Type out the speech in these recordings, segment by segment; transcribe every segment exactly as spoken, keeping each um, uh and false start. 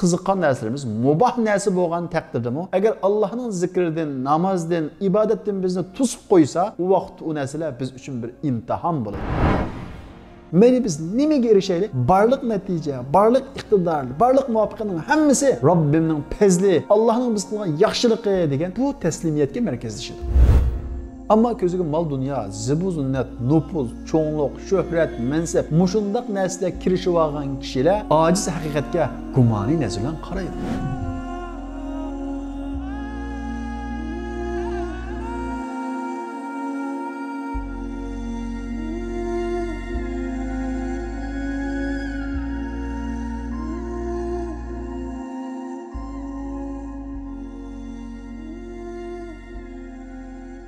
قىزىققان نەرسىلىرىمىز مۇباھ نەرسە بولغان تەقدىردىمۇ، ئەگەر ئاللاھنىڭ زىكرىدىن، نامازدىن، ئىبادەتتىن بىزنى توسۇپ قويسا، ئۇ ۋاقىتتا ئۇ نەرسىلەر بىز ئۈچۈن بىر ئىمتىھان بولىدۇ. مەيلى بىز نېمىگە ئېرىشەيلى، بارلىق نەتىجە، بارلىق ئىقتىدار، بارلىق مۇۋەپپەقىيەتنىڭ ھەممىسى رەببىمنىڭ پەزلى، ئاللاھنىڭ بىز قىلغان ياخشىلىقى دېگەن بۇ تەسلىمىيەتكە مەركەزلىشىدۇ. ئەمما كۆزىگە مال-دۇنيا، زىبۇ-زىننەت، نوپۇز، چوڭلۇق، شۆھرەت، مەنسەپ، مۇشۇنداق نەرسىلەر كىرىشىۋالغان كىشىلەر ئاجىز ھەقىقەتكە گۇمانىي نەزەر بىلەن قارايدۇ.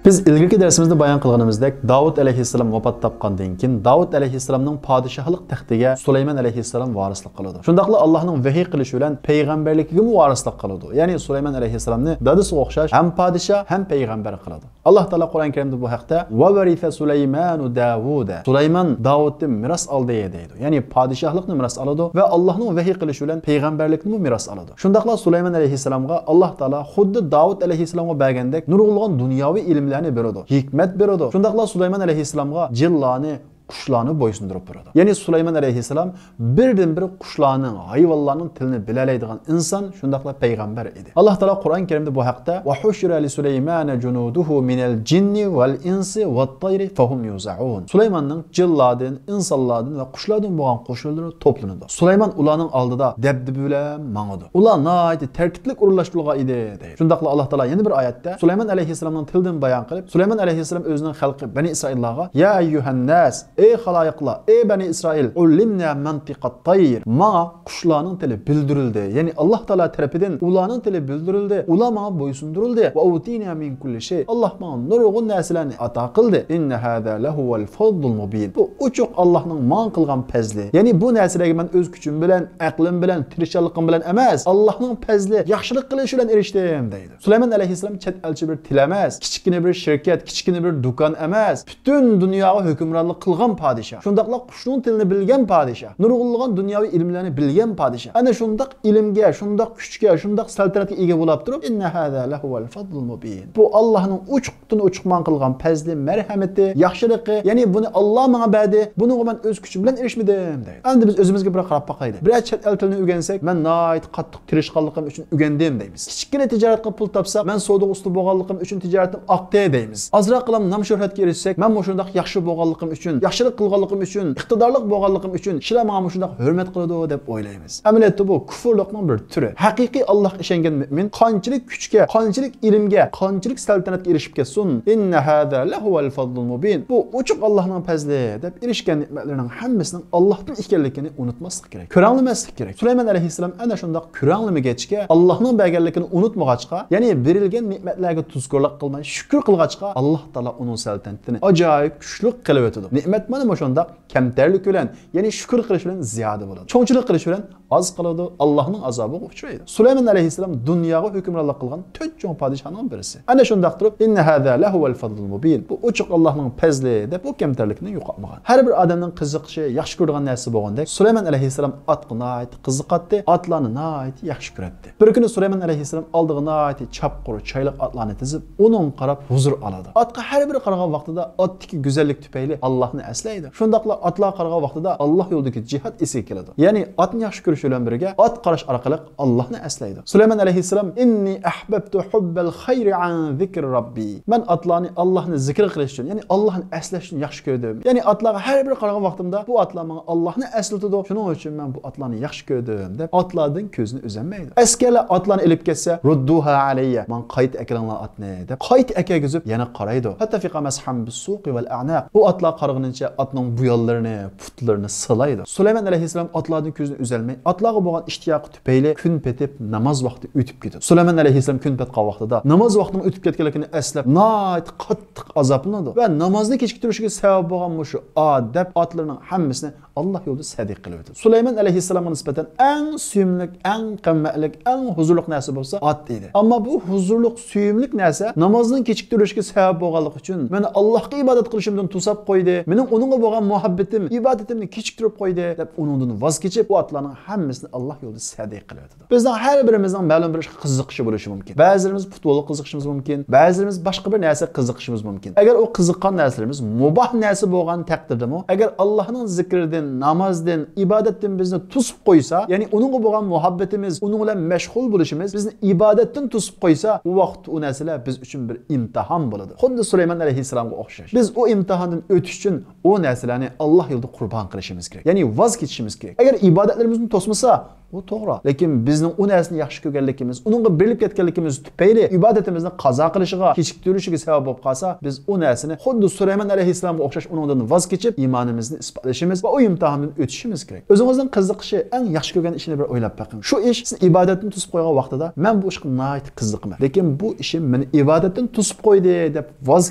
بىز ئىلگىرىكى دەرسىمىزدە بايان قىلغىنىمىزدەك، داۋۇت ئەلەيھىسسالام ۋاپات تاپقاندىن كېيىن، داۋۇت ئەلەيھىسسالامنىڭ پادىشاھلىق تەختىگە سۇلايمان ئەلەيھىسسالام ۋارىسلىق قىلىدۇ. شۇنداقلا ئاللاھنىڭ ۋەھىي قىلىشى بىلەن پەيغەمبەرلىكىگىمۇ ۋارىسلىق قىلىدۇ. يەنى سۇلايمان ئەلەيھىسسالامنى دادىسىغا ئوخشاش ھەم پادىشاھ، ھەم پەيغەمبەر قىلىدۇ. ئاللاھ تائالا قۇرئان كەرىمدە بۇ ھەقتە، «وَوَرِثَ سُلَيْمَانُ دَاوُودَ». سۇلايمان داۋۇتتىن مىراس ئالدى، دەيدۇ. يەنى پادىشاھلىقنى مىراس ئالىدۇ ۋە ئاللاھنىڭ ۋەھىي قىلىشى بىلەن پەيغەمبەرلىكنىمۇ مىراس ئالىدۇ. شۇنداقلا سۇلايمان ئەلەيھىسسالامغا ئاللاھ تائالا خۇددى داۋۇت ئەلەيھىسسالامغا بەرگەندەك نۇرغۇنلىغان دۇنياۋى ئىلىملەرنى بېرىدۇ، ھېكمەت بېرىدۇ. شۇنداقلا سۇلايمان ئەلەيھىسسالامغا جىنلارنى، قۇشلارنى بويسۇندۇرۇپ بېرىدۇ. يەنى سۇلايمان ئەلەيھىسسالام بىردىنبىر قۇشلارنىڭ، ھايۋانلارنىڭ تىلىنى بىلەلەيدىغان ئىنسان، شۇنداقلا پەيغەمبەر ئىدى. ئاللاھ تائالا قۇرئان كەرىمدە بۇ ھەقتە، «وَحُشِرَ لِسُلَيْمَانَ جُنُودُهُ مِنَ الْجِنِّ وَالْإِنْسِ وَالطَّيْرِ فَهُمْ يُوزَعُونَ». سۇلايماننىڭ جىنلاردىن، ئىنسانلاردىن ۋە قۇشلاردىن بولغان قوشۇنلىرى توپلىنىدۇ. سۇلايمان ئۇلارنىڭ ئالدىدا دەبدىبە بىلەن ماڭىدۇ. ئۇلار ناھايىتى تەرتىپلىك ئورۇنلاشتۇرۇلغان ئىدى، دەيدۇ. شۇنداقلا ئاللاھ تائالا يەنە بىر ئايەتتە، سۇلايمان ئەلەيھىسسالامنىڭ تىلىدىن بايان قىلىپ، سۇلايمان ئەلەيھىسسالام ئۆزىنىڭ خەلقى بەنى ئىسرائىللارغا، «يَا أَيُّهَ النَّاسُ، ئەي خالايىقلار، ئەي بەنى ئىسرائىل، عُلِّمْنَا مَنْطِقَ الطَّيْرِ، ماڭا قۇشلارنىڭ تىلى بىلدۈرۈلدى.» يەنى ئاللاھ تائالا تەرىپىدىن ئۇلارنىڭ تىلى بىلدۈرۈلدى، ئۇلار ماڭا بويسۇندۇرۇلدى. «وَأُوتِيْنَا مِنْ كُلِّ شَيْءٍ»، ئاللاھ ماڭا نۇرغۇن نەرسىلەرنى ئاتا قىلدى. «إِنَّ هَذَا لَهُوَ الْفَضْلُ الْمُبِينُ». بۇ ئوچۇق ئاللاھنىڭ ماڭا قىلغان پەزلى. يەنى بۇ نەرسىلەرگە مەن ئۆز كۈچۈم بىلەن، ئەقلىم بىلەن، تىرىشچانلىقىم بىلەن ئەمەس، ئاللاھنىڭ پەزلى، ياخشىلىق قىلىشى بىلەن ئېرىشتىم، دەيدۇ. سۇلايمان ئەلەيھىسسالام چەت ئەلچى بىر تىل ئەمەس، كىچىككىنە بىر شىركەت، كىچىككىنە بىر دۇكان ئەمەس، پۈتۈن دۇنياغا ھۆكۈمرانلىق قىلغان پادىشاھ، شۇنداقلا قۇشنىڭ تىلىنى بىلگەن پادىشاھ، نۇرغۇنلىغان دۇنياۋى ئىلىملەرنى بىلگەن پادىشاھ. ئەنە شۇنداق ئىلىمگە، شۇنداق كۈچكە، شۇنداق سەلتەنەتكە ئىگە بولاپ تۇرۇپ، «إِنَّ هَذَا لَهُوَ الْفَضْلُ الْمُبِينُ». بۇ ئاللاھنىڭ ئوچۇقتىن ئوچۇق ماڭا قىلغان پەزلى، مەرھەمىتى، ياخشىلىقى، يەنى بۇنى ئاللاھ ماڭا بەردى، بۇنىڭغا مەن ئۆز كۈچۈم بىلەن ئېرىشمىدىم، دەيدۇ. ئەمدى بىز ئۆزىمىزگە بىر قاراپ باقايلى. بىرەر چەت ئەل تىلىنى ئۆگەنسەك، مەن ناھايىتى قاتتىق تىرىشقانلىقىم ئۈچۈن ئۆگەندىم دەيمىز. كىچىككىنە تىجارەتكە پۇل تاپساق، مەن سودىغا ئۇستا بولغانلىقىم ئۈچۈن تىجارىتىم ئاقتى دەيمىز. ئازراقلا نام شۆھرەتكە ئېرىشسەك، مەن مۇشۇنداق ياخشى بولغانلىقىم ئۈچۈن، ياخشىلىق قىلغانلىقىم ئۈچۈن، ئىقتىدارلىق بولغانلىقىم ئۈچۈن كىشىلەر ماڭا مۇشۇنداق ھۆرمەت قىلىدۇ دەپ ئويلايمىز. ئەمەلىيەتتە بۇ كۇفۇرلۇقنىڭ بىر تۈرى. ھەقىقىي ئاللاھقا ئىشەنگەن مۆمىن قانچىلىك كۈچكە، قانچىلىك ئىلىمگە، قانچىلىك سەلتەنەتكە ئېرىشىپ كەتسۇن، «إِنَّ هَذَا لَهُوَ الْفَضْلُ الْمُبِينُ». بۇ ئوچۇق ئاللاھنىڭ پەزلى دەپ ئېرىشكەن نېمەتلىرىنىڭ ھەممىسىنىڭ ئاللاھتىن ئىكەنلىكىنى ئۇنتۇماسلىق كېرەك. كۆرەڭلىمەسلىك كېرەك. سۇلايمان ئەلەيھىسسالام ئەنە شۇنداق كۆرەڭلىمىگەچكە، ئاللاھنىڭ بەرگەنلىكىنى ئۇنتۇمىغاچقا، يەنى بېرىلگەن نېمەتلەرگە تۇزكورلۇق قىلماي شۈكۈر قىلغاچقا، ئاللاھ تائالا ئۇنىڭ سەلتەنىتىنى ئاجايىپ كۈچلۈك قىلىۋېتىدۇ. نېمەت مانا مۇشۇنداق كەمتەرلىك بىلەن، يەنى شۈكۈر قىلىش بىلەن زىيادە بولىدۇ. چوڭچىلىق قىلىش بىلەن ئاز قىلىدۇ، ئاللاھنىڭ ئازابىغا ئۇچرايدۇ. سۇلايمان ئەلەيھىسسالام دۇنياغا ھۆكۈمرانلىق قىلغان تۆت چوڭ پادىشاھنىڭ بىرسى. ئەنە شۇنداق تۇرۇپ، «إِنَّ هَذَا لَهُوَ الْفَضْلُ الْمُبِينُ». بۇ ئوچۇق ئاللاھنىڭ پەزلى دەپ، بۇ كەمتەرلىكنى يوقاتمىغان. ھەر بىر ئادەمنىڭ قىزىقىشى، ياخشى كۆرىدىغان نەرسىسى بولغاندەك، سۇلايمان ئەلەيھىسسالام ئاتقا ناھايىتى قىزىقاتتى، ئاتلارنى ناھايىتى ياخشى كۆرەتتى. بىر كۈنى سۇلايمان ئەلەيھىسسالام ئالدىغا ناھايىتى چاپقۇر، چايلىق ئاتلارنى تىزىپ، ئۇنىڭغا قاراپ ھۇزۇر ئالىدۇ. ئاتقا ھەر بىر قارىغان ۋاقتىدا ئاتتىكى گۈزەللىك تۈپەيلى ئاللاھنى ئەسلەيدۇ. شۇنداقلا ئاتلارغا قارىغان ۋاقتىدا ئاللاھ يولىدىكى جىھاد ئېسىگە كېلىدۇ. يەنى ئاتنى ياخشى كۆرۈش بىلەن بىرگە ئات قاراش ئارقىلىق ئاللاھنى ئەسلەيدۇ. سۇلايمان ئەلەيھىسسالام، «إِنِّي أَحْبَبْتُ حُبَّ الْخَيْرِ عَنْ ذِكْرِ رَبِّي». مەن ئاتلارنى ئاللاھنى زىكىر قىلىش ئۈچۈن، يەنى ئاللاھنى ئەسلەش ئۈچۈن ياخشى كۆردۈم. يەنى ئاتلارغا ھەر بىر قارىغان ۋاقتىمدا بۇ ئاتلار ماڭا ئاللاھنى ئەسلىتىدۇ. شۇنىڭ ئۈچۈن مەن بۇ ئاتلارنى ياخشى كۆردۈم، دەپ ئاتلاردىن كۆزىنى ئۈزەلمەيدۇ. ئەسكەرلەر ئاتلارنى ئېلىپ كەتسە، «رُدُّوهَا عَلَيَّ»، ماڭا قايتا ئەكىلىڭلار ئاتنى، دەپ قايتا ئەكەلگۈزۈپ يەنە قارايدۇ. «فَطَفِقَ مَسْحًا بِالسُّوقِ وَالْأَعْنَاقِ». ئۇ ئاتلار قارىغىنىچە ئاتنىڭ بۇيانلىرىنى، پۇتلىرىنى سىلايدۇ. سۇلايمان ئەلەيھىسسالام ئاتلاردىن كۆزىنى ئۈزەلمەي، ئاتلارغا بولغان ئىشتىياقى تۈپەيلى كۈن پېتىپ، ناماز ۋاقتى ئۆتۈپ كېتىدۇ. سۇلايمان ئەلەيھىسسالام كۈن پەتقان ۋاقتىدا ناماز ۋاقتىنىڭ ئۆتۈپ كەتكەنلىكىنى ئەسلەپ، ناھايىتى قاتتىق ئازابلىنىدۇ ۋە نامازنى كېچىكتۈرۈشىگە سەۋەب بولغان مۇشۇ ئات، دەپ ئاتلىرىنىڭ ھەممىسىنى ئاللاھ يولىدا سەدىقە قىلىۋېتىدۇ. سۇلايمان ئەلەيھىسسالامغا نىسبەتەن ئەڭ سۆيۈملۈك، ئەڭ قىممەتلىك، ئەڭ ھۇزۇرلۇق نەرسە بولسا ئات ئىدى. ئەمما بۇ ھۇزۇرلۇق، سۆيۈملۈك نەرسە نامازنىڭ كېچىكتۈرۈلۈشىگە سەۋەب بولغانلىقى ئۈچۈن، مېنى ئاللاھقا ئىبادەت قىلىشىمدىن توساپ قويدى، مېنىڭ ئۇنىڭغا بولغان مۇھەببىتىم، ئىبادىتىمنى كېچىكتۈرۈپ قويدى، دەپ ئۇنىڭدىن ۋاز كېچىپ، ئۇ ئاتلارنىڭ ھەممىسىنى ئاللا يولىدا سەدىقە قىلىۋېتىدۇ. بىزنىڭ ھەر بىرىمىزنىڭ مەلۇم بىر ئىشقا قىزىقىشى بولۇشى مۇمكىن. بەزىلىرىمىز پۇتبولغا قىزىقىشىمىز مۇمكىن، بەزىلىرىمىز باشقا بىر نەرسىگە قىزىقىشىمىز مۇمكىن. ئەگەر ئۇ قىزىققان نەرسىلىرىمىز مۇباھ نەرسە بولغان تەقدىردىمۇ، ئەگەر ئاللانىڭ زىكرىدىن، نامازدىن، ئىبادەتتىن بىزنى توسۇپ قويسا، يەنى ئۇنىڭغا بولغان مۇھەببىتىمىز، ئۇنىڭ بىلەن مەشغۇل بولۇشىمىز بىزنى ئىبادەتتىن توسۇپ قويسا، ئۇ ۋاقىتتا ئۇ نەرسىلەر بىز ئۈچۈن بىر ئىمتىھان بولىدۇ. خۇددى سۇلايمان ئەلەيھىسسالامغا ئوخشاش. بىز ئۇ ئىمتىھاندىن ئۆتۈش ئۈچۈن ئۇ نەرسىلەرنى ئاللا يولىدا قۇربان قىلىشىمىز كېرەك. يەنى ۋاز كېچىشىمىز كېرەك. ئەگەر ئىبادەتلىرىمىزنى توسمىسا، ئۇ توغرا. لېكىن بىزنىڭ ئۇ نەرسىنى ياخشى كۆرگەنلىكىمىز، ئۇنىڭغا بېرىلىپ كەتكەنلىكىمىز تۈپەيلى ئىبادىتىمىزنى قازا قىلىشىغا، كېچىكتۈرۈلۈشىگە سەۋەب بولۇپ قالسا، بىز ئۇ نەرسىنى خۇددى سۇلايمان ئەلەيھىسسالامغا ئوخشاش ئۇنىڭدىن ۋاز كېچىپ، ئىمانىمىزنى ئىسپاتلىشىمىز ۋە ئۇ ئىمتىھاندىن ئۆتۈشىمىز كېرەك. ئۆزىڭىزنىڭ قىزىقىشى، ئەڭ ياخشى كۆرگەن ئىشىنى بىر ئويلاپ بېقىڭ. شۇ ئىش سىز ئىبادەتتىن توسۇپ قويغان ۋاقتىدا، مەن بۇ ئىشقا ناھايىتى قىزىقىمەن، لېكىن بۇ ئىشىم مېنى ئىبادەتتىن توسۇپ قويدى، دەپ ۋاز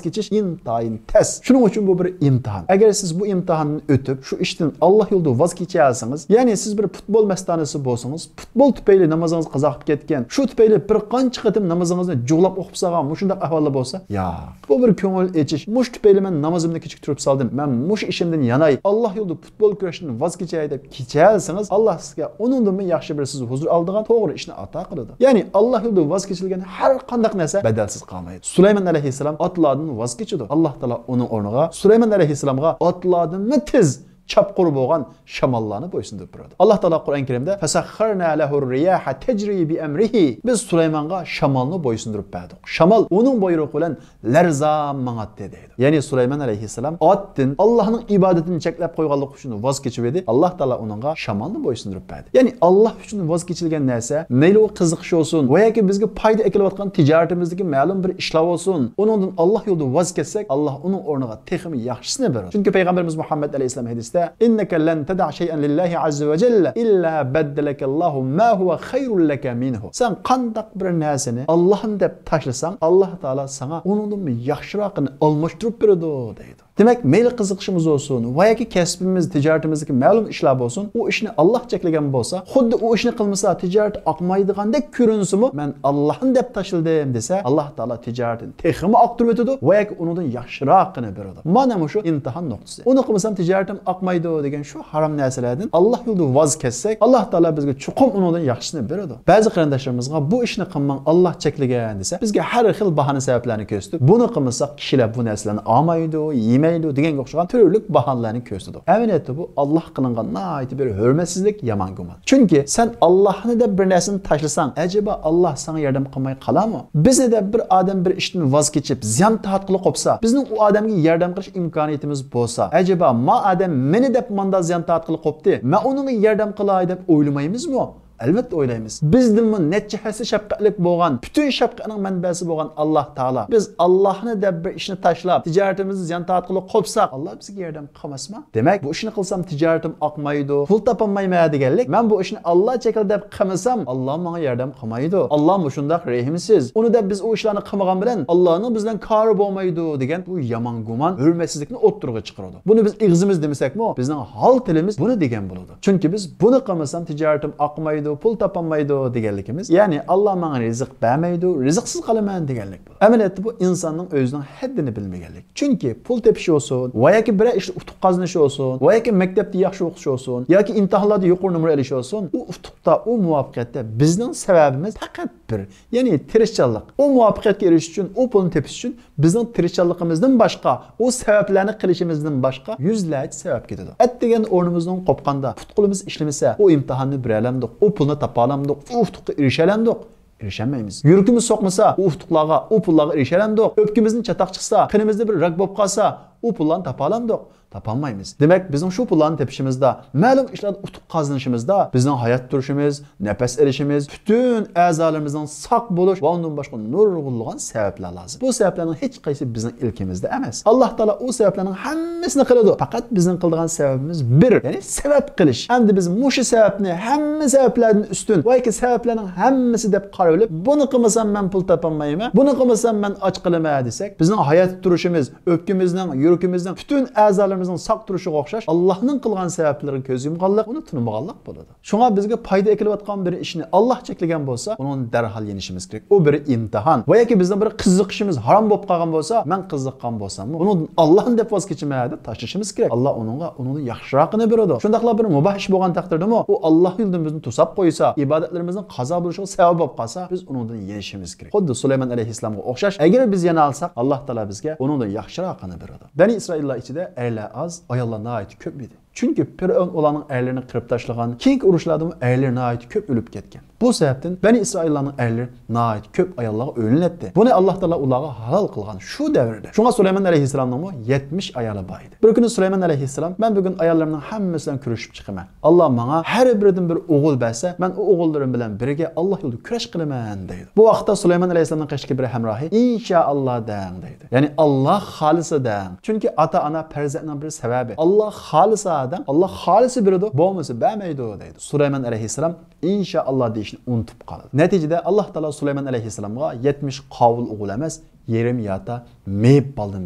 كېچىش ئىنتايىن تەس. شۇنىڭ ئۈچۈن بۇ بىر ئىمتىھان. ئەگەر سىز بۇ ئىمتىھاندىن ئۆتۈپ، شۇ ئىشتىن ئاللا يولىدا ۋاز كېچەلسىڭىز، يەنى سىز بىر پۇتبول مەستانىسى بولسىڭىز، پۇتبول تۈپەيلى نامىزىڭىز قازا قىلىپ كەتكەن، شۇ تۈپەيلى بىر قانچە قېتىم نامىزىڭىزنى جۇغلاپ ئوقۇپ سالغان مۇشۇنداق ئەھۋالدا بولسا، ياق، بۇ بىر كۆڭۈل ئېچىش. مۇشۇ تۈپەيلى مەن نامىزىمنى كېچىكتۈرۈپ سالدىم، مەن مۇشۇ ئىشىمدىن ياناي، ئاللا يولىدا پۇتبول كۈرەشتىن ۋاز كېچەي دەپ كېچەلسىڭىز، ئاللا سىزگە ئۇنىڭدىنمۇ ياخشى بىر سىز ھۇزۇر ئالىدىغان توغرا ئىشنى ئاتا قىلىدۇ. يەنى ئاللا يولىدا ۋاز كېچىلگەن ھەر قانداق نەرسە بەدەلسىز قالمايدۇ. سۇلايمان ئەلەيھىسسالام ئاتلاردىن ۋاز كېچىدۇ. ئاللا تائالا ئۇنىڭ ئورنىغا سۇلايمان ئەلەيھىسسالامغا ئاتلاردىنمۇ تېز چاپقۇر بولغان شاماللارنى بويسۇندۇرۇپ بېرىدۇ. ئاللا تائالا قۇرئان كەرىمدە فَسَخَّرْنَا لَهُ الرِّيَاحَ تَجْرِي بِأَمْرِهِ، بىز سۇلايمانغا شامالنى بويسۇندۇرۇپ بەردۇق. شامال ئۇنىڭ بۇيرۇقى بىلەن لەرزان ماڭاتتى دەيدۇ. يەنى سۇلايمان ئەلەيھىسسالام ئاتتىن ئاللاھنىڭ ئىبادىتىنى چەكلەپ قويغانلىقى ئۈچۈن ۋاز كېچىۋىدى. ئاللا تائالا ئۇنىڭغا شامالنى بويسۇندۇرۇپ بەردى. يەنى ئاللا ئۈچۈن ۋاز كېچىلگەن نەرسە، مەيلى ئۇ قىزىقىش بولسۇن ۋە ياكى بىزگە پايدا ئەكېلىۋاتقان تىجارىتىمىزدىكى مەلۇم بىر ئىشلار بولسۇن، ئۇنىڭدىن ئاللا يولىدا ۋاز كەچسەك، ئاللا ئۇنىڭ ئورنىغا تېخىمۇ ياخشىسىنى بېرىدۇ. چۈنكى پەيغەمبىرىمىز مۇھەممەد ئەلەيھىسسالام ھەدىستە، إِنَّكَ لَن تَدَعَ شَيْئًا لِلَّهِ عَزَّ وَجَلَّ إِلَّا بَدَّلَكَ اللَّهُ مَا هُوَ خَيْرٌ لَكَ مِنْهُ. سەن قانداق بىر نەرسىنى ئاللاھنى دەپ تاشلىساڭ، ئاللا تائالا ساڭا ئۇنىڭدىنمۇ ياخشىراقىنى ئالماشتۇرۇپ بېرىدۇ، دەيدۇ. دېمەك، مەيلى قىزىقىشىمىز بولسۇن ۋە ياكى كەسپىمىز، تىجارىتىمىزدىكى مەلۇم ئىشلار بولسۇن، ئۇ ئىشنى ئاللا چەكلىگەن بولسا، خۇددى ئۇ ئىشنى قىلمىسا تىجارىتى ئاقمايدىغاندەك كۆرۈنسىمۇ، مەن ئاللاھنى دەپ تاشلىدىم دېسە، ئاللا تائالا تىجارىتىنى تېخىمۇ ئاقتۇرۇۋېتىدۇ ۋە ياكى ئۇنىڭدىن ياخشىراقىنى بېرىدۇ. مانا مۇشۇ ئىمتىھان نۇقتىسى. ئۇنى قىلمىسام تىجارىتىم ئاقمايدۇ دېگەن شۇ ھارام نەرسىلەردىن ئاللا يولىدا ۋاز كەچسەك، ئاللا تائالا بىزگە چوقۇم ئۇنىڭدىن ياخشىسىنى بېرىدۇ. بەزى قېرىنداشلىرىمىزغا بۇ ئىشنى قىلماڭ، ئاللا چەكلىگەن دېسە، بىزگە ھەر خىل باھانە سەۋەبلەرنى كۆرسىتىپ، بۇنى قىلمىساق كىشىلەر بۇ نەرسىلەرنى ئالمايدۇ، يېمەيدۇ دېگەنگە ئوخشىغان تۈرلۈك باھانىلەرنى كۆرسىتىدۇ. ئەمەلىيەتتە بۇ ئاللاھقا قىلىنغان ناھايىتى بىر ھۆرمەتسىزلىك، يامان گۇمان. چۈنكى سەن ئاللاھنى دەپ بىر نەرسىنى تاشلىساڭ، ئەجەبا ئاللاھ ساڭا ياردەم قىلماي قالارمۇ؟ بىزنى دەپ بىر ئادەم بىر ئىشتىن ۋاز كېچىپ، زىيان تارتقىلى قوپسا، بىزنىڭ ئۇ ئادەمگە ياردەم قىلىش ئىمكانىيىتىمىز بولسا، ئەجەبا ما ئادەم مېنى دەپ ماندا زىيان تارتقىلى قوپتى، مەن ئۇنىڭغا ياردەم قىلاي دەپ ئويلىمايمىزمۇ؟ ئەلۋەتتە ئويلايمىز. بىزدىنمۇ نەچچە ھەسسە شەپقەتلىك بولغان، پۈتۈن شەپقەتنىڭ مەنبەسى بولغان ئاللاھ تائالا، بىز ئاللاھنى دەپ بىر ئىشنى تاشلاپ، تىجارىتىمىزدە زىيان تارتقىلى قوپساق، ئاللاھ بىزگە ياردەم قىلماسمۇ؟ دېمەك، بۇ ئىشنى قىلسام تىجارىتىم ئاقمايدۇ، پۇل تاپالمايمەن دېگەنلىك، مەن بۇ ئىشنى ئاللاھ چەكلىدى دەپ قىلمىسام، ئاللاھ ماڭا ياردەم قىلمايدۇ. ئاللاھ مۇشۇنداق رەھىمسىز. ئۇنى دەپ بىز ئۇ ئىشلارنى قىلمىغان بىلەن ئاللاھنىڭ بىز بىلەن كارى بولمايدۇ دېگەن بۇ يامان گۇمان، ھۆرمەتسىزلىكنى ئوتتۇرىغا چىقىرىدۇ. بۇنى بىز ئېغىزىمىز دېمىسەكمۇ، بىزنىڭ ھال تىلىمىز بۇنى دېگەن بولىدۇ. چۈنكى بىز بۇنى قىلمىسام تىجارىتىم ئاقمايدۇ، پۇل تاپالمايدۇ دېگەنلىكىمىز، يەنى ئاللاھ ماڭا رىزىق بەرمەيدۇ، رىزىقسىز قالىمەن دېگەنلىك بولىدۇ. ئەمەلىيەتتە بۇ ئىنساننىڭ ئۆزىنىڭ ھەددىنى بىلمىگەنلىكى. چۈنكى پۇل تېپىش بولسۇن ۋە ياكى بىرەر ئىشتا ئۇتۇق قازىنىش بولسۇن ۋە ياكى مەكتەپتە ياخشى ئوقۇش بولسۇن ياكى ئىمتىھانلاردا يۇقىرى نومۇر ئېلىش بولسۇن، ئۇ ئۇتۇقتا، ئۇ مۇۋەپپەقىيەتتە بىزنىڭ سەۋەبىمىز پەقەت بىر، يەنى تىرىشچانلىق. ئۇ مۇۋەپپەقىيەتكە ئېرىشىش ئۈچۈن، ئۇ پۇلنى تېپىش ئۈچۈن بىزنىڭ تىرىشچانلىقىمىزدىن باشقا، ئۇ سەۋەبلەرنى قىلىشىمىزدىن باشقا يۈزلەرچە سەۋەب كېتىدۇ. ئەتىگەن ئورنىمىزدىن قوپقاندا، پۇت-قولىمىز ئىشلىمىسە، ئۇ ئىمتىھاننى بېرەلەمدۇق، ئۇ پۇلنى تاپالامدۇق، ئۇ ئۇتۇققا ئېرىشەلەمدۇق؟ ئېرىشەلمەيمىز. يۈرىكىمىز سوقمىسا، ئۇ ئۇتۇقلارغا، ئۇ پۇللارغا ئېرىشەلەمدۇق؟ ئۆپكىمىزدىن چاتاق چىقسا، قېنىمىزدا بىر راك بولۇپ قالسا، ئۇ پۇللارنى تاپالامدۇق؟ تاپالمايمىز. دېمەك، بىزنىڭ شۇ پۇللارنى تېپىشىمىزدا، مەلۇم ئىشلاردا ئۇتۇق قازىنىشىمىزدا، بىزنىڭ ھايات تۇرۇشىمىز، نەپەس ئېلىشىمىز، پۈتۈن ئەزالىرىمىزنىڭ ساق بولۇش ۋە ئۇندىن باشقا نۇرغۇنلىغان سەۋەبلەر لازىم. بۇ سەۋەبلەرنىڭ ھېچقايسى بىزنىڭ ئىلكىمىزدە ئەمەس. ئاللاھ تائالا ئۇ سەۋەبلەرنىڭ ھەممىسىنى قىلىدۇ. پەقەت بىزنىڭ قىلىدىغان سەۋەبىمىز بىر، يەنى سەۋەب قىلىش. ئەمدى بىز مۇشۇ سەۋەبنى، ھەممە سەۋەبلەردىن ئۈستۈن ۋە ياكى سەۋەبلەرنىڭ ھەممىسى دەپ قارىۋېلىپ، بۇنى قىلمىسام مەن پۇل تاپالمايمەن، بۇنى قىلمىسام مەن ئاچ قالىمەن دېسەك، بىزنىڭ ھايات تۇرۇشىمىز، ئۆپكىمىزنىڭ يۈرىكىمىزنىڭ، پۈتۈن ئەزالىرىمىزنىڭ ساق تۇرۇشىغا ئوخشاش، ئاللاھنىڭ قىلغان سەۋەبلىرىگە كۆز يۇمغانلىق، ئۇنى تونۇمىغانلىق بولىدۇ. شۇڭا بىزگە پايدا ئەكېلىۋاتقان بىر ئىشنى ئاللاھ چەكلىگەن بولسا، ئۇنىڭدىن دەرھال يېنىشىمىز كېرەك. ئۇ بىر ئىمتىھان. ۋە ياكى بىزنىڭ بىر قىزىقىشىمىز ھارام بولۇپ قالغان بولسا، مەن قىزىققان بولساممۇ، ئۇنىڭدىن ئاللاھنى دەپ ۋاز كېچىمەن دەپ تاشلىشىمىز كېرەك. ئاللاھ ئۇنىڭغا، ئۇنىڭدىن ياخشىراقىنى بېرىدۇ. شۇنداقلا بىر مۇباھ ئىش بولغان تەقدىردىمۇ، ئۇ ئاللاھ يولىدىن بىزنى توساپ قويسا، ئىبادەتلىرىمىزنىڭ قازا بولۇشىغا سەۋەب بولۇپ قالسا، بىز ئۇنىڭدىن يېنىشىمىز كېرەك. خۇددى سۇلايمان ئەلەيھىسسالامغا ئوخشاش، ئەگەر بىز يېنالساق، ئاللاھ تائالا بىزگە ئۇنىڭدىن ياخشىراقىنى بېرىدۇ. بەنى ئىسرائىللار ئىچىدە ئەرلەر ئاز، ئاياللار ناھايىتى كۆپ ئىدى. چۈنكى پىرئەۋن ئۇلارنىڭ ئەرلىرىنى قىرىپ تاشلىغان، كېيىنكى ئۇرۇشلاردىمۇ ئەرلىرى ناھايىتى كۆپ ئۆلۈپ كەتكەن. بۇ سەۋەبتىن بەنى ئىسرائىللارنىڭ ئەرلىرى ناھايىتى كۆپ ئاياللارغا ئۆيلىنەتتى. بۇنى ئاللاھ تائالا ئۇلارغا ھالال قىلغان شۇ دەۋردە. شۇڭا سۇلايمان ئەلەيھىسسالامنىڭمۇ يەتمىش ئايالى بار ئىدى. بىر كۈنى سۇلايمان ئەلەيھىسسالام، مەن بۈگۈن ئاياللىرىمنىڭ ھەممىسى بىلەن كۆرۈشۈپ چىقىمەن. ئاللاھ ماڭا ھەر بىرىدىن بىر ئوغۇل بەرسە، مەن ئۇ ئوغۇللىرىم بىلەن بىرگە ئاللاھ يولىدا كۈرەش قىلىمەن، دەيدۇ. بۇ ۋاقىتتا سۇلايمان ئەلەيھىسسالامنىڭ قېشىدىكى بىر ھەمراھى، ئىنشائاللا دەڭ، دەيدۇ. يەنى ئاللاھ خالىسا دەڭ. چۈنكى ئاتا-ئانا پەرزەنتنىڭ بىر سەۋەبى. ئاللاھ خالىسا دەڭ. ئاللاھ خالىسا بېرىدۇ، بولمىسا بەرمەيدۇ، دەيدۇ. سۇلايمان ئەلەيھىسسالام ئىنشائاللا دېيىشنى ئۇنتۇپ قالىدۇ. نەتىجىدە ئاللاھ تائالا سۇلايمان ئەلەيھىسسالامغا يەتمىش قاۋۇل ئوغۇل ئەمەس، يېرىم ياتا مېيىپ بالىدىن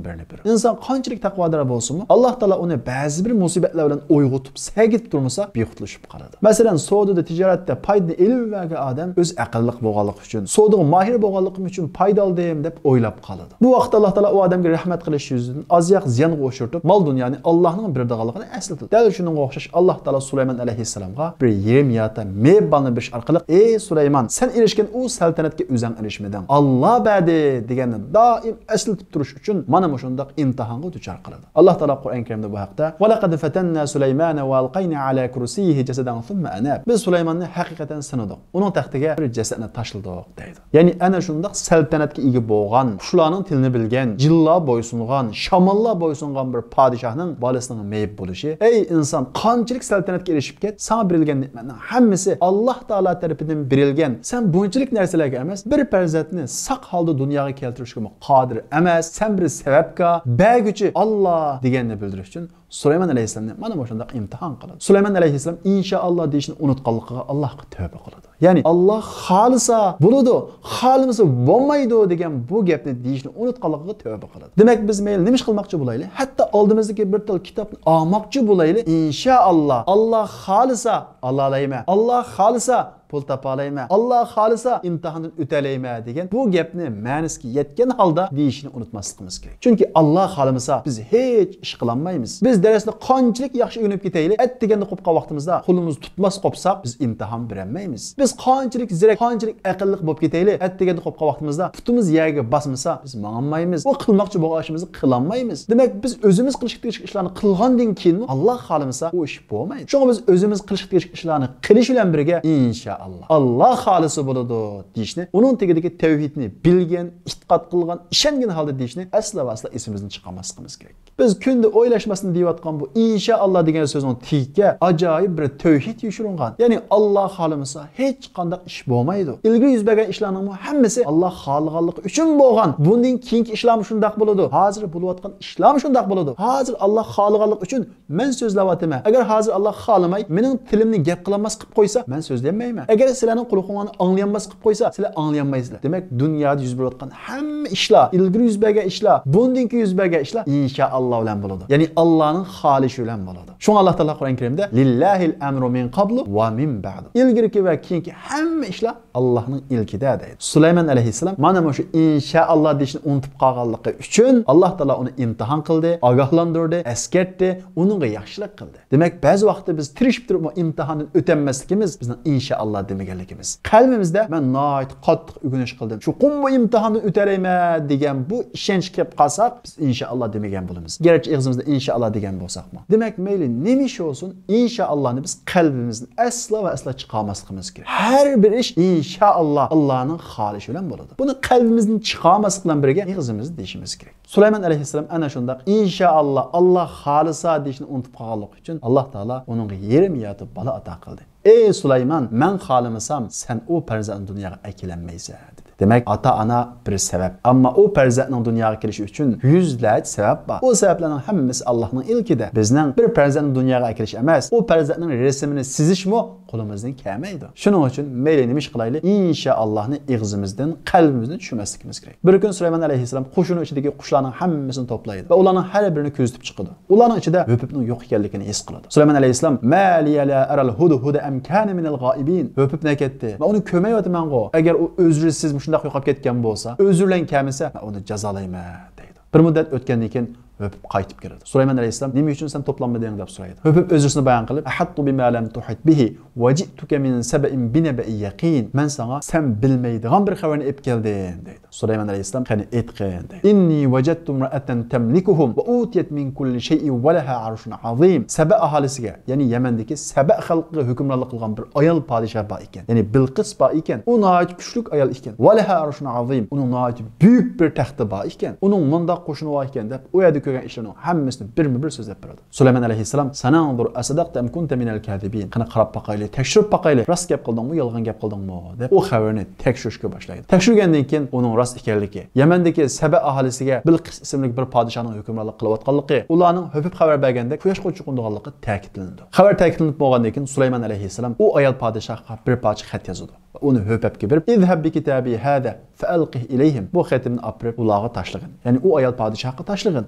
بىرنى بېرىدۇ. ئىنسان قانچىلىك تەقۋادار بولسىمۇ، ئاللاھ تائالا ئۇنى بەزى بىر مۇسىبەتلەر بىلەن ئويغىتىپ، سەگىتىپ تۇرمىسا، بىخۇدلىشىپ قالىدۇ. مەسىلەن، سودىدا، تىجارەتتە پايدىنى ئېلىۋەرگەن ئادەم ئۆزى ئەقىللىق بولغانلىقى ئۈچۈن، سودىغا ماھىر بولغانلىقىم ئۈچۈن پايدا ئالدىم دەپ ئويلاپ قالىدۇ. بۇ ۋاقىتتا ئاللاھ تائالا ئۇ ئادەمگە رەھمەت قىلىش يۈزىدىن ئازياق زىيانغا ئۇچرىتىپ، مال-دۇنيانى ئاللاھنىڭ بېرىدىغانلىقىنى ئەسلىتىدۇ. دەل شۇنىڭغا ئوخشاش ئاللاھ تائالا سۇلايمان ئەلەيھىسسالامغا بىر يېرىم ياتا مېيىپ بالىنى بېرىش ئارقىلىق، ئەي سۇلايمان، سەن ئېرىشكەن ئۇ سەلتەنەتكە ئۆزۈڭ ئېرىشمىدىڭ، ئاللاھ بەردى دېگەننى دائىم ئەسلىتىپ تۇرۇش ئۈچۈن مانا مۇشۇنداق ئىمتىھانغا دۇچار قىلىدۇ. ئاللاھ تائالا قۇرئان كەرىمدە بۇ ھەقتە، ۋەلەقەد فەتەننا سۇلەيمانە ۋە ئەلقەينا ئەلا كۇرسىيىھى جەسەدەن سۇممە ئەنەب. بىز سۇلايماننى ھەقىقەتەن سىنىدۇق. ئۇنىڭ تەختىگە بىر جەسەتنى تاشلىدۇق، دەيدۇ. يەنى ئەنە شۇنداق سەلتەنەتكە ئىگە بولغان، قۇشلارنىڭ تىلىنى بىلگەن، جىنلار بويسۇنغان، شاماللار بويسۇنغان بىر پادىشاھنىڭ بالىسىنىڭ مېيىپ بولۇشى. ئەي ئىنسان، قانچىلىك سەلتەنەتكە ئېرىشىپ كەت، ساڭا بېرىلگەن نېمەتنىڭ ھەممىسى ئاللاھ تائالا تەرىپىدىن بېرىلگەن. سەن بۇنچىلىك نەرسىلەرگە ئەمەس، بىر پەرزەنتنى ساق ھالدا دۇنياغا كەلتۈرۈشكىمۇ قادىر ئەمەس. سەن بىر سەۋەبكار، بەرگۈچى ئاللاھ دېگەننى بىلدۈرۈش ئۈچۈن سۇلايمان ئەلەيھىسسالامنى مانا مۇشۇنداق ئىمتىھان قىلىدۇ. سۇلايمان ئەلەيھىسسالام ئىنشائاللا دېيىشنى ئۇنتقانلىقىغا ئاللاھقا تۆبە قىلىدۇ. يەنى ئاللاھ خالىسا بولىدۇ، خالىمىسا بولمايدۇ دېگەن بۇ گەپنى دېيىشنى ئۇنتقانلىقىغا تۆبە قىلىدۇ. دېمەك، بىز مەيلى نېمە ئىش قىلماقچى بولايلى، ھەتتا ئالدىمىزدىكى بىر تال كىتابنى ئالماقچى بولايلى، ئىنشائاللا، ئاللاھ خالىسا ئالالايمەن، ئاللاھ خالىسا پۇل تاپالايمەن، ئاللاھ خالىسا ئىمتىھاندىن ئۆتەلەيمەن دېگەن بۇ گەپنى مەنىسىگە يەتكەن ھالدا دېيىشنى ئۇنتۇماسلىقىمىز كېرەك. چۈنكى ئاللاھ خالىمىسا بىز ھېچ ئىش قىلالمايمىز. بىز دەرسنى قانچىلىك ياخشى ئۆگىنىپ كېتەيلى، ئەتىگەندە قوپقان ۋاقتىمىزدا قولىمىز تۇتماس قوپساق، بىز ئىمتىھان بېرەلمەيمىز. بىز قانچىلىك زېرەك، قانچىلىك ئەقىللىق بولۇپ كېتەيلى، ئەتىگەندە قوپقان ۋاقتىمىزدا پۇتىمىز يەرگە باسمىسا، بىز ماڭالمايمىز. ئۇ قىلماقچى بولغان ئىشىمىزنى قىلالمايمىز. دېمەك، بىز ئۆزىمىز قىلىشقا تېگىشلىك ئىشلارنى قىلغاندىن كېيىنمۇ ئاللاھ خالىمىسا ئۇ ئىش بولمايدۇ. شۇڭا بىز ئۆزىمىز قىلىشقا تېگىشلىك ئىشلارنى قىلىش بىلەن بىرگە، ئىنشائاللا، ئاللاھ خالىسا بولىدۇ دېيىشنى، ئۇنىڭ تېگىدىكى تەۋھىدنى بىلگەن، ئېتىقاد قىلغان، ئىشەنگەن ھالدا دېيىشنى ئەسلا ۋە ئەسلا ئېسىمىزدىن چىقارماسلىقىمىز كېرەك. بىز كۈندە ئويلاشماستىن دېيىۋاتقان بۇ ئىنشائاللا دېگەن سۆزنىڭ تېگىگە ئاجايىپ بىر تەۋھىد يوشۇرۇنغان. يەنى ئاللاھ خالىمىسا ھېچقانداق ئىش بولمايدۇ. ئىلگىرى يۈز بەرگەن ئىشلارنىڭمۇ ھەممىسى ئاللاھ خالىغانلىقى ئۈچۈن بولغان. بۇندىن كېيىنكى ئىشلارمۇ شۇنداق بولىدۇ. ھازىر بولۇۋاتقان ئىشلارمۇ شۇنداق بولىدۇ. ھازىر ئاللاھ خالىغانلىقى ئۈچۈن مەن سۆزلەۋاتىمەن. ئەگەر ھازىر ئاللاھ خالىماي، مېنىڭ تىلىمنى گەپ قىلالماس قىلىپ قويسا، مەن سۆزلىيەلمەيمەن. ئەگەر سىلەرنىڭ قۇلىقىڭلارنى ئاڭلىيالماس قىلىپ قويسا، سىلەر ئاڭلىيالمايسىلەر. دېمەك، دۇنيادا يۈز بېرىۋاتقان ھەممە ئىشلار، ئىلگىرى يۈز بەرگەن ئىشلار، بۇندىن كېيىن يۈز بەرگەن ئىشلار ئىنشائاللا بىلەن بولىدۇ. يەنى ئاللانىڭ خالىشى بىلەن بولىدۇ. شۇڭا ئاللا تائالا قۇرئان كەرىمدە، لىللاھىل ئەمرۇ مىن قابلۇ ۋە مىن بەئدۇ. ئىلگىرىكى ۋە كېيىنكى ھەممە ئىشلار ئاللانىڭ ئىلكىدە، دەيدۇ. سۇلايمان ئەلەيھىسسالام مانا مۇشۇ ئىنشائاللا دېيىشنى ئۇنتۇپ قالغانلىقى ئۈچۈن ئاللا تائالا ئۇنى ئىمتىھان قىلدى، ئاگاھلاندۇردى، ئەسكەرتتى، ئۇنىڭغا ياخشىلىق قىلدى. دېمەك، بەزى ۋاقىتتا بىز تىرىشىپ تۇرۇپمۇ ئىمتىھاندىن ئۆتەلمەسلىكىمىز بىزنىڭ ئىنشائاللا دېمىگەنلىكىمىز. قەلبىمىزدە مەن ناھايىتى قاتتىق ئۆگىنىش قىلدىم، چوقۇم بۇ ئىمتىھاندىن ئۆتەلەيمەن دېگەن بۇ ئىشەنچ كېلىپ قالساق، بىز ئىنشائاللا دېمىگەن بولىمىز. گەرچە ئېغىزىمىزدا ئىنشائاللا دېگەن بولساقمۇ. دېمەك، مەيلى نېمە ئىش بولسۇن، ئىنشائاللانى بىز قەلبىمىزدىن ئەسلا ۋە ئەسلا چىقارماسلىقىمىز كېرەك. ھەر بىر ئىش ئىنشائاللا ئاللانىڭ خالىشى بىلەن بولىدۇ. بۇنى قەلبىمىزدىن چىقارماسلىق بىلەن بىرگە ئېغىزىمىزدا دېيىشىمىز كېرەك. سۇلايمان ئەلەيھىسسالام ئەنە شۇنداق ئىنشائاللا، ئاللا خالىسا دېيىشنى ئۇنتۇپ قالغانلىقى ئۈچۈن ئاللا تائالا ئۇنىڭغا يېرىم يارتى بالا ئاتا قىلدى. ئەي سۇلايمان، مەن خالىمىسام، سەن ئۇ پەرزەنتنى دۇنياغا ئەكېلەلمەيسەن، دېدى. دېمەك، ئاتا-ئانا بىر سەۋەب. ئەمما ئۇ پەرزەنتنىڭ دۇنياغا كېلىشى ئۈچۈن يۈزلەرچە سەۋەب بار. ئۇ سەۋەبلەرنىڭ ھەممىسى ئاللانىڭ ئىلكىدە. بىزنىڭ بىر پەرزەنتنى دۇنياغا ئەكېلىش ئەمەس، ئۇ پەرزەنتنىڭ رەسىمىنى سىزىشمۇ قولىمىزدىن كەلمەيدۇ. شۇنىڭ ئۈچۈن مەيلى نېمە ئىش قىلايلى، ئىنشائاللاھنى ئېغىزىمىزدىن، قەلبىمىزدىن چۈشۈرمەسلىكىمىز كېرەك. بىر كۈنى سۇلايمان ئەلەيھىسسالام قوشۇنى ئىچىدىكى قۇشلارنىڭ ھەممىسىنى توپلايدۇ ۋە ئۇلارنىڭ ھەر بىرىنى كۆزىتىپ چىقىدۇ. ئۇلارنىڭ ئىچىدە ھۆپۈپنىڭ يوق ئىكەنلىكىنى ھېس قىلىدۇ. سۇلايمان ئەلەيھىسسالام، ما لىيە لا ئەرەل ھۇدھۇدە ئەم كانە مىنەل غائىبىن. ھۆپۈپ نەگە كەتتى؟ مەن ئۇنى كۆرمەيۋاتىمەنغۇ. ئەگەر ئۇ ئۆزرىسىز مۇشۇنداق يوقاپ كەتكەن بولسا، ئۆزرى بىلەن كەلمىسە، مەن ئۇنى جازالايمەن، دەيدۇ. بىر مۇددەت ئۆتكەندىن كېيىن ھۆپۈپ قايتىپ كېلىدۇ. سۇلايمان ئەلەيھىسسالام، نېمە ئۈچۈن سەن توپلانمىدىڭ؟ دەپ سورايدۇ. ھۆپۈپ ئۆزرىسىنى بايان قىلىپ، ئەھەتتۇ بىما لەم تۇھىت بىھى ۋە جىئتۇكە مىن سەبەئىن بىنەبەئىن يەقىن. مەن ساڭا سەن بىلمەيدىغان بىر خەۋەرنى ئېلىپ كەلدىم، دەيدۇ. سۇلايمان ئەلەيھىسسالام، قېنى ئېيتقىن، دەيدۇ. ئىننى ۋەجەدتۇ ئىمرەئەتەن تەملىكۇھۇم ۋە ئۇتىيەت مىن كۇللى شەيئىن ۋە لەھا ئەرشۇن ئازىم. سەبە ئاھالىسىگە، يەنى يەمەندىكى سەبە خەلقىگە ھۆكۈمرانلىق قىلغان بىر ئايال پادىشاھ بار ئىكەن. يەنى بىلقىس بار ئىكەن. ئۇ ناھايىتى كۈچلۈك ئايال ئىكەن. ۋە لەھا ئەرشۇن ئازىم. ئۇنىڭ ناھايىتى بۈيۈك بىر تەختى بار ئىكەن. ئۇنىڭ مۇنداق قوشۇنى بار ئىكەن، دەپ ئۇ يەردە كۆرگەن ئىشلىرىنىڭ ھەممىسىنى بىرمۇ بىر سۆزلەپ بېرىدۇ. سۇلايمان ئەلەيھىسسالام، سەنەنزۇر ئەسەدەقتە ئەم كۇنتە مىنەل كازىبىن. قېنى قاراپ باقايلى، تەكشۈرۈپ باقايلى، راست گەپ قىلدىڭمۇ، يالغان گەپ قىلدىڭمۇ، دەپ ئۇ خەۋەرنى تەكشۈرۈشكە باشلايدۇ. تەكشۈرگەندىن كېيىن ئۇنىڭ راست ئىكەنلىكى، يەمەندىكى سەبە ئاھالىسىگە بىلقىس ئىسىملىك بىر پادىشاھنىڭ ھۆكۈمرانلىق قىلىۋاتقانلىقى، ئۇلارنىڭ ھۆپۈپ خەۋەر بەرگەندەك قۇياشقا چوقۇنىدىغانلىقى تەكىتلىنىدۇ. خەۋەر تەكىتلىنىپ بولغاندىن كېيىن سۇلايمان ئەلەيھىسسالام ئۇ ئايال پادىشاھقا بىر پارچە خەت يازىدۇ. ئۇنى ھۆپەپكە بېرىپ، اذهب بكتابي هذا فألقه إليهم. بۇ خېتىمنى ئاپىرىپ ئۇلارغا تاشلىغىن. يەنى ئۇ ئايال پادىشاھقا تاشلىغىن.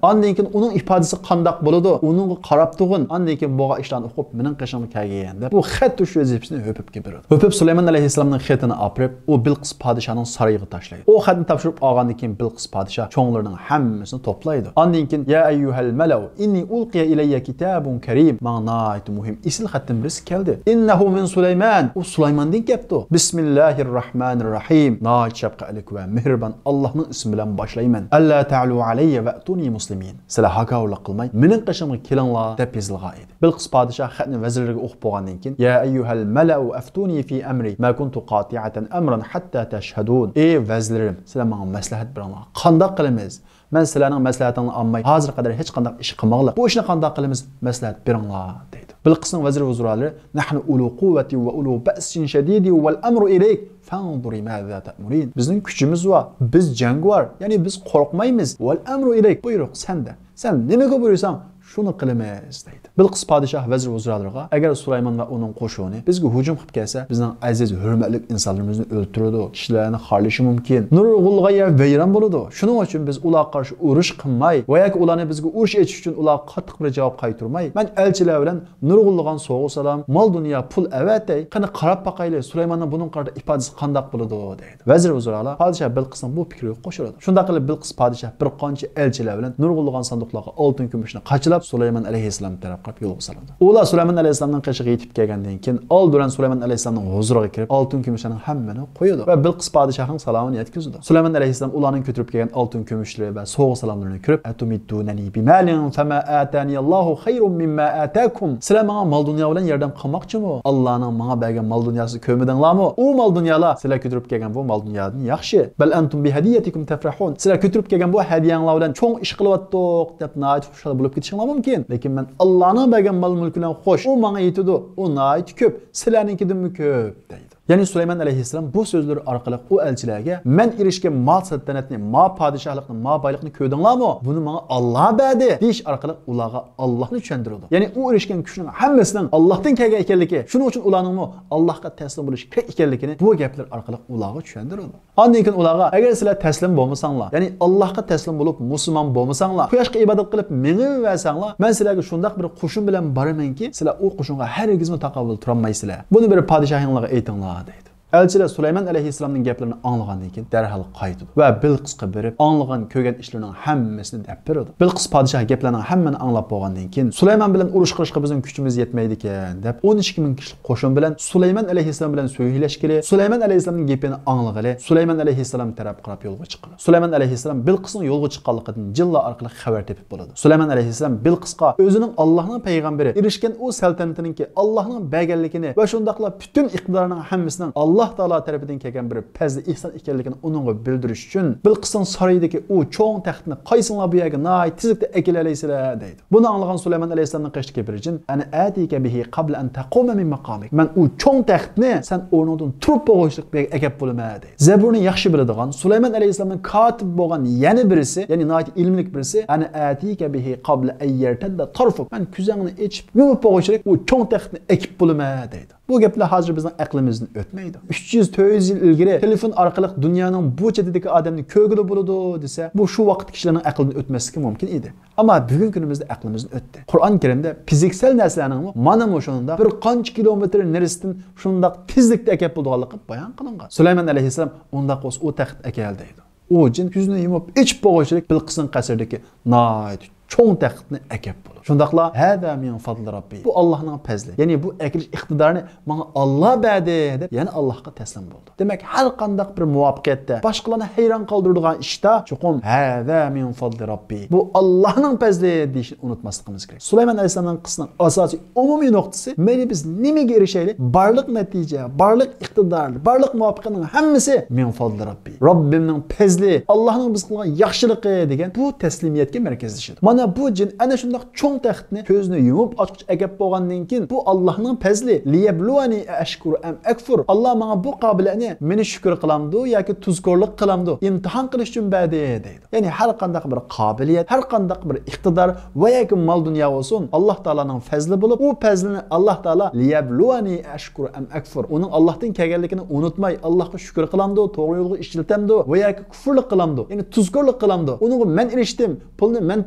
ئاندىن كېيىن ئۇنىڭ ئىپادىسى قانداق بولىدۇ، ئۇنىڭغا قاراپ تۇرغىن. ئاندىن كېيىن بولغان ئىشلارنى ئوقۇپ مېنىڭ قېشىمغا كەلگىن، دەپ بۇ خەت توشۇش ۋەزىپىسىنى ھۆپۈپكە بېرىدۇ. ھۆپۈپ سۇلايمان ئەلەيھىسسالامنىڭ خېتىنى ئاپىرىپ ئۇ بىلقىس پادىشاھنىڭ سارىيىغا تاشلايدۇ. ئۇ خەتنى تاپشۇرۇپ ئالغاندىن كېيىن بىلقىس پادىشاھ چوڭلىرىنىڭ ھەممىسىنى توپلايدۇ. ئاندىن كېيىن، يا ئەييۇھەل مەلەئۇ ئىننى ئۇلقىيە ئىلەييە كىتابۇن كەرىم. ماڭا ناھايىتى مۇھىم، ئېسىل خەتتىن بىرسى كەلدى. ئىننەھۇ مىن سۇلايمان. ئۇ سۇلايماندىن كەپتۇ. بىسمىللاھىر راھمانىر راھىم. ناھايىتى شەپقەتلىك ۋە مېھرىبان ئاللاھنىڭ ئىسمى بىلەن باشلايمەن. ئەللا تەئلۇ ئەلەييە ۋەئتۇنى مۇسلىمىن. سىلەر ھاكاۋۇرلۇق قىلماي، مېنىڭ قېشىمغا كېلىڭلار، دەپ يېزىلغان ئىدى. بىلقىس پادىشاھ خەتنى ۋەزىرلىرىگە ئوقۇپ بولغاندىن كېيىن، يا ئەييۇھەل مەلەئۇ ئەفتۇنى فى ئەمرى ما كۇنتۇ قاتىئەتەن ئەمرەن ھەتتا تەشھەدۇن. ئى ۋەزىرلىرىم، سىلەر ماڭا مەسلىھەت بېرىڭلار. قانداق قىلىمىز؟ مەن سىلەرنىڭ مەسلىھەتىڭلارنى ئالماي، ھازىرغا قەدەر ھېچقانداق ئىش قىلمىغانلىق. بۇ ئىشنى قانداق قىلىمىز؟ مەسلىھەت بېرىڭلار، دەيدۇ. بىلقىسنىڭ ۋەزىر ۋۇزرالىرى، نەھنۇ ئۇلۇ قۇۋۋەتىن ۋە ئۇلۇ بەئسىن شەدىدىن ۋەل ئەمرۇ ئىلەيك فەنزۇرى مازا تەئمۇرىن. بىزنىڭ كۈچىمىز بار، بىز جەڭگىۋار، يەنى بىز قورقمايمىز. ۋەل ئەمرۇ ئىلەيك، بۇيرۇق سەندە. سەن نېمىگە بۇيرۇساڭ، شۇنى قىلىمىز، دەيدۇ. بىلقىس پادىشاھ ۋەزىر ۋۇزرالىرىغا، ئەگەر سۇلايمان ۋە ئۇنىڭ قوشۇنى بىزگە ھۇجۇم قىلىپ كەلسە، بىزنىڭ ئەزىز، ھۆرمەتلىك ئىنسانلىرىمىزنى ئۆلتۈرىدۇ، كىشىلەرنى خارلىشى مۇمكىن، نۇرغۇنلىغان يەر ۋەيران بولىدۇ. شۇنىڭ ئۈچۈن بىز ئۇلارغا قارشى ئۇرۇش قىلماي ۋە ياكى ئۇلارنى بىزگە ئۇرۇش ئېچىش ئۈچۈن ئۇلارغا قاتتىق بىر جاۋاب قايتۇرماي، مەن ئەلچىلەر بىلەن نۇرغۇنلىغان سوۋغا-سالام، مال-دۇنيا، پۇل ئەۋەتەي، قېنى قاراپ باقايلى، سۇلايماننىڭ بۇنىڭغا قارىتا ئىپادىسى قانداق بولىدۇ، دەيدۇ. ۋەزىر ۋۇزرالار پادىشاھ بىلقىسنىڭ بۇ پىكرىگە قوشۇلىدۇ. شۇنداق قىلىپ بىلقىس پادىشاھ بىر قانچە ئەلچىلەر بىلەن نۇرغۇنلىغان ساندۇقلارغا ئالتۇن كۈمۈشنى قاچىلاپ سۇلايمان ئەلەيھىسسالام تەرەپ قاراپ يولغا سالىدۇ. ئۇلار سۇلايمان ئەلەيھىسسالامنىڭ قېشىغا يېتىپ كەلگەندىن كېيىن ئالدى بىلەن سۇلايمان ئەلەيھىسسالامنىڭ ھۇزۇرىغا كىرىپ ئالتۇن كۈمۈشلەرنىڭ ھەممىنى قويىدۇ ۋە بىلقىس پادىشاھنىڭ سالامىنى يەتكۈزىدۇ. سۇلايمان ئەلەيھىسسالام ئۇلارنىڭ كۆتۈرۈپ كەلگەن ئالتۇن كۈمۈشلىرى ۋە سوۋغا سالاملىرىنى كۆرۈپ، ئەتۇمىددۇنەنى بىمالىن فەما ئاتانىياللاھۇ خەيرۇن مىمما ئاتاكۇم. سىلەر ماڭا مال دۇنيا بىلەن ياردەم قىلماقچىمۇ؟ ئاللانىڭ ماڭا بەرگەن مال دۇنياسىنى كۆرمىدىڭلارمۇ؟ ئۇ مال دۇنيالار سىلەر كۆتۈرۈپ كەلگەن بۇ مال دۇنيادىن ياخشى. بەل ئەنتۇم بىھەدىيەتىكۇم تەفرەھۇن. سىلەر كۆتۈرۈپ كەلگەن بۇ ھەدىيەڭلار بىلەن چوڭ ئىش قىلىۋاتتۇق دەپ ناھايىتى خۇشال بولۇپ كېتىشىڭلار مۇمكىن. لېكىن مەن ئاللانىڭ بەرگەن مال مۈلكى بىلەن خوش. ئۇ ماڭا يېتىدۇ. ئۇ ناھايىتى كۆپ. سىلەرنىڭكىدىنمۇ كۆپ، دەيدۇ. يەنى سۇلايمان ئەلەيھىسسالام بۇ سۆزلىرى ئارقىلىق ئۇ ئەلچىلەرگە، مەن ئېرىشكەن مال سەلتەنەتنى، ما پادىشاھلىقنى، ما بايلىقنى كۆردۈڭلارمۇ؟ بۇنى ماڭا ئاللا بەردى، دېيىش ئارقىلىق ئۇلارغا ئاللانى چۈشەندۈرىدۇ. يەنى ئۇ ئېرىشكەن كۈچنىڭ ھەممىسىنىڭ ئاللاھتىن كەلگەن ئىكەنلىكى، شۇنىڭ ئۈچۈن ئۇلارنىڭمۇ ئاللاھقا تەسلىم بولۇشى كېرەك ئىكەنلىكىنى بۇ گەپلەر ئارقىلىق ئۇلارغا چۈشەندۈرىدۇ. ئاندىن كېيىن ئۇلارغا، ئەگەر سىلەر تەسلىم بولمىساڭلار، يەنى ئاللاھقا تەسلىم بولۇپ مۇسۇلمان بولمىساڭلار، قۇياشقا ئىبادەت قىلىپ مېڭىۋەرسەڭلار، مەن سىلەرگە شۇنداق بىر قوشۇن بىلەن بارىمەنكى، سىلەر ئۇ قوشۇنغا ھەرگىزمۇ تاقابىل تۇرالمايسىلەر. بۇنى بېرىپ پادىشاھىڭلارغا ئېيتىڭلار، دەيدۇ. ئەلچىلەر سۇلايمان ئەلەيھىسسالامنىڭ گەپلىرىنى ئاڭلىغاندىن كېيىن دەرھال قايتىدۇ ۋە بىلقىسقا بېرىپ ئاڭلىغان، كۆرگەن ئىشلىرىنىڭ ھەممىسىنى دەپ بېرىدۇ. بىلقىس پادىشاھ گەپلەرنىڭ ھەممىنى ئاڭلاپ بولغاندىن كېيىن، سۇلايمان بىلەن ئۇرۇش قىلىشقا بىزنىڭ كۈچىمىز يەتمەيدىكەن، دەپ ئون ئىككى مىڭ كىشىلىك قوشۇن بىلەن سۇلايمان ئەلەيھىسسالام بىلەن سۆيلەشكىلى، سۇلايمان ئەلەيھىسسالامنىڭ گېپىنى ئاڭلىغىلى، سۇلايمان ئەلەيھىسسالام تەرەپ قاراپ يولغا چىقىدۇ. سۇلايمان ئەلەيھىسسالام بىلقىسنىڭ يولغا چىققانلىقىدىن جىنلار ئارقىلىق خەۋەر تېپىپ بولىدۇ. سۇلايمان ئەلەيھىسسالام بىلقىسقا ئۆزىنىڭ ئاللاھنىڭ پەيغەمبىرى، ئېرىشكەن ئۇ سەلتەنىتىنىڭكى ئاللاھنىڭ بەرگەنلىكىنى ۋە شۇنداقلا پۈتۈن ئىقتىدارنىڭ ھەممىسىنىڭ ئاللاھ تائالا تەرىپىدىن كەلگەن بىر پەزلى ئېھسان ئىكەنلىكىنى ئۇنىڭغا بىلدۈرۈش ئۈچۈن، بىلقىسنىڭ سارىيىدىكى ئۇ چوڭ تەختنى قايسىڭلار بۇ يەرگە ناھايىتى تېزلىكتە ئەكېلەلەيسىلەر؟ دەيدۇ. بۇنى ئاڭلىغان سۇلايمان ئەلەيھىسسالامنىڭ قېشىدىكى بىر جىن، ئەنە ئەتىكە بىھى قابلە ئەن تەقۇمە مىن ماقامىك. مەن ئۇ چوڭ تەختنى سەن ئورنۇڭدىن تۇرۇپ بولغۇچىلىك بۇ يەرگە ئەكەپ بولىمەن، دەيدۇ. زەبۇرنى ياخشى بىلىدىغان، سۇلايمان ئەلەيھىسسالامنىڭ كاتىپى بولغان يەنە بىرسى، يەنى ناھايىتى ئىلىملىك بىرسى، ئەنە ئەتىكە بىھى قابلە ئەن يەرتەددە تارفۇك. مەن كۆزۈڭنى ئېچىپ يۇمۇپ بولغۇچىلىك ئۇ چوڭ تەختنى ئەكىپ بولىمەن، دەيدۇ. بۇ گەپلەر ھازىر بىزنىڭ ئەقلىمىزدىن ئۆتمەيدۇ. ئۈچ يۈز، تۆت يۈز يىل ئىلگىرى تېلېفون ئارقىلىق دۇنيانىڭ بۇ چېتىدىكى ئادەمنى كۆرگىلى بولىدۇ دېسە، بۇ شۇ ۋاقىتتىكى كىشىلەرنىڭ ئەقلىدىن ئۆتمەسلىكى مۇمكىن ئىدى. ئەمما بۈگۈنكى كۈنىمىزدە ئەقلىمىزدىن ئۆتتى. قۇرئان كەرىمدە فىزىكسەل نەرسىلەرنىڭمۇ مانا مۇشۇنداق بىر قانچە كىلومېتىر نېرىسىدىن شۇنداق تېزلىكتە ئەكەپ بولىدىغانلىقى بايان قىلىنغان. سۇلايمان ئەلەيھىسسالام ئۇنداق بولسا ئۇ تەخت ئەكەل دەيدۇ. ئۇ جىن كۆزىنى يۇمۇپ ئېچىپ بولغۇچىلىك بىلقىسنىڭ قەسرىدىكى ناھايىتى چوڭ تەختنى ئەكەپ بولىدۇ. شۇنداقلا ھەزا مىن فەزلى رەببى. بۇ ئاللاھنىڭ پەزلى. يەنى بۇ ئەكېلىش ئىقتىدارىنى ماڭا ئاللا بەردى دەپ يەنە ئاللاھقا تەسلىم بولىدۇ. دېمەك، ھەر قانداق بىر مۇۋەپپەقىيەتتە، باشقىلارنى ھەيران قالدۇرىدىغان ئىشتا چوقۇم ھەزا مىن فەزلى رەببى، بۇ ئاللاھنىڭ پەزلى دېيىشنى ئۇنتۇماسلىقىمىز كېرەك. سۇلايمان ئەلەيھىسسالامنىڭ قىسسىسىنىڭ ئاساسىي ئومۇمىي نۇقتىسى، مەيلى بىز نېمىگە ئېرىشەيلى، بارلىق نەتىجە، بارلىق ئىقتىدار، بارلىق مۇۋەپپەقىيەتنىڭ ھەممىسى مىن فەزلى رەببى، رەببىمنىڭ پەزلى، ئاللاھنىڭ بىز قىلغان ياخشىلىقى دېگەن بۇ تەسلىمىيەتكە مەركەزلىشىدۇ. مانا بۇ جىن ئەنە شۇنداق چوڭ تەختنى كۆزىنى يۇمۇپ ئاچقۇچە ئەكەپ بولغاندىن كېيىن، بۇ ئاللاھنىڭ پەزلى، لىيەبلۇۋەنى ئەشكۇرۇ ئەم ئەكفۇر، ئاللا ماڭا بۇ قابىلىيەتنى مېنى شۈكۈر قىلامدۇ ياكى تۇزكورلۇق قىلامدۇ ئىمتىھان قىلىش ئۈچۈن بەردى دەيدۇ. يەنى ھەر قانداق بىر قابىلىيەت، ھەر قانداق بىر ئىقتىدار ۋە ياكى مال دۇنيا بولسۇن، ئاللا تائالانىڭ پەزلى بولۇپ، ئۇ پەزلىنى ئاللا تائالا لىيەبلۇۋەنى ئەشكۇرۇ ئەم ئەكفۇر، ئۇنىڭ ئاللاھتىن كەلگەنلىكىنى ئۇنتۇماي، ئاللاھقا شۈكۈر قىلامدۇ، توغرا يولغا ئىشلىتەمدۇ ۋە ياكى كۇفرلۇق قىلامدۇ، يەنى تۇزكورلۇق قىلامدۇ، ئۇنىڭغا مەن ئېرىشتىم، پۇلنى مەن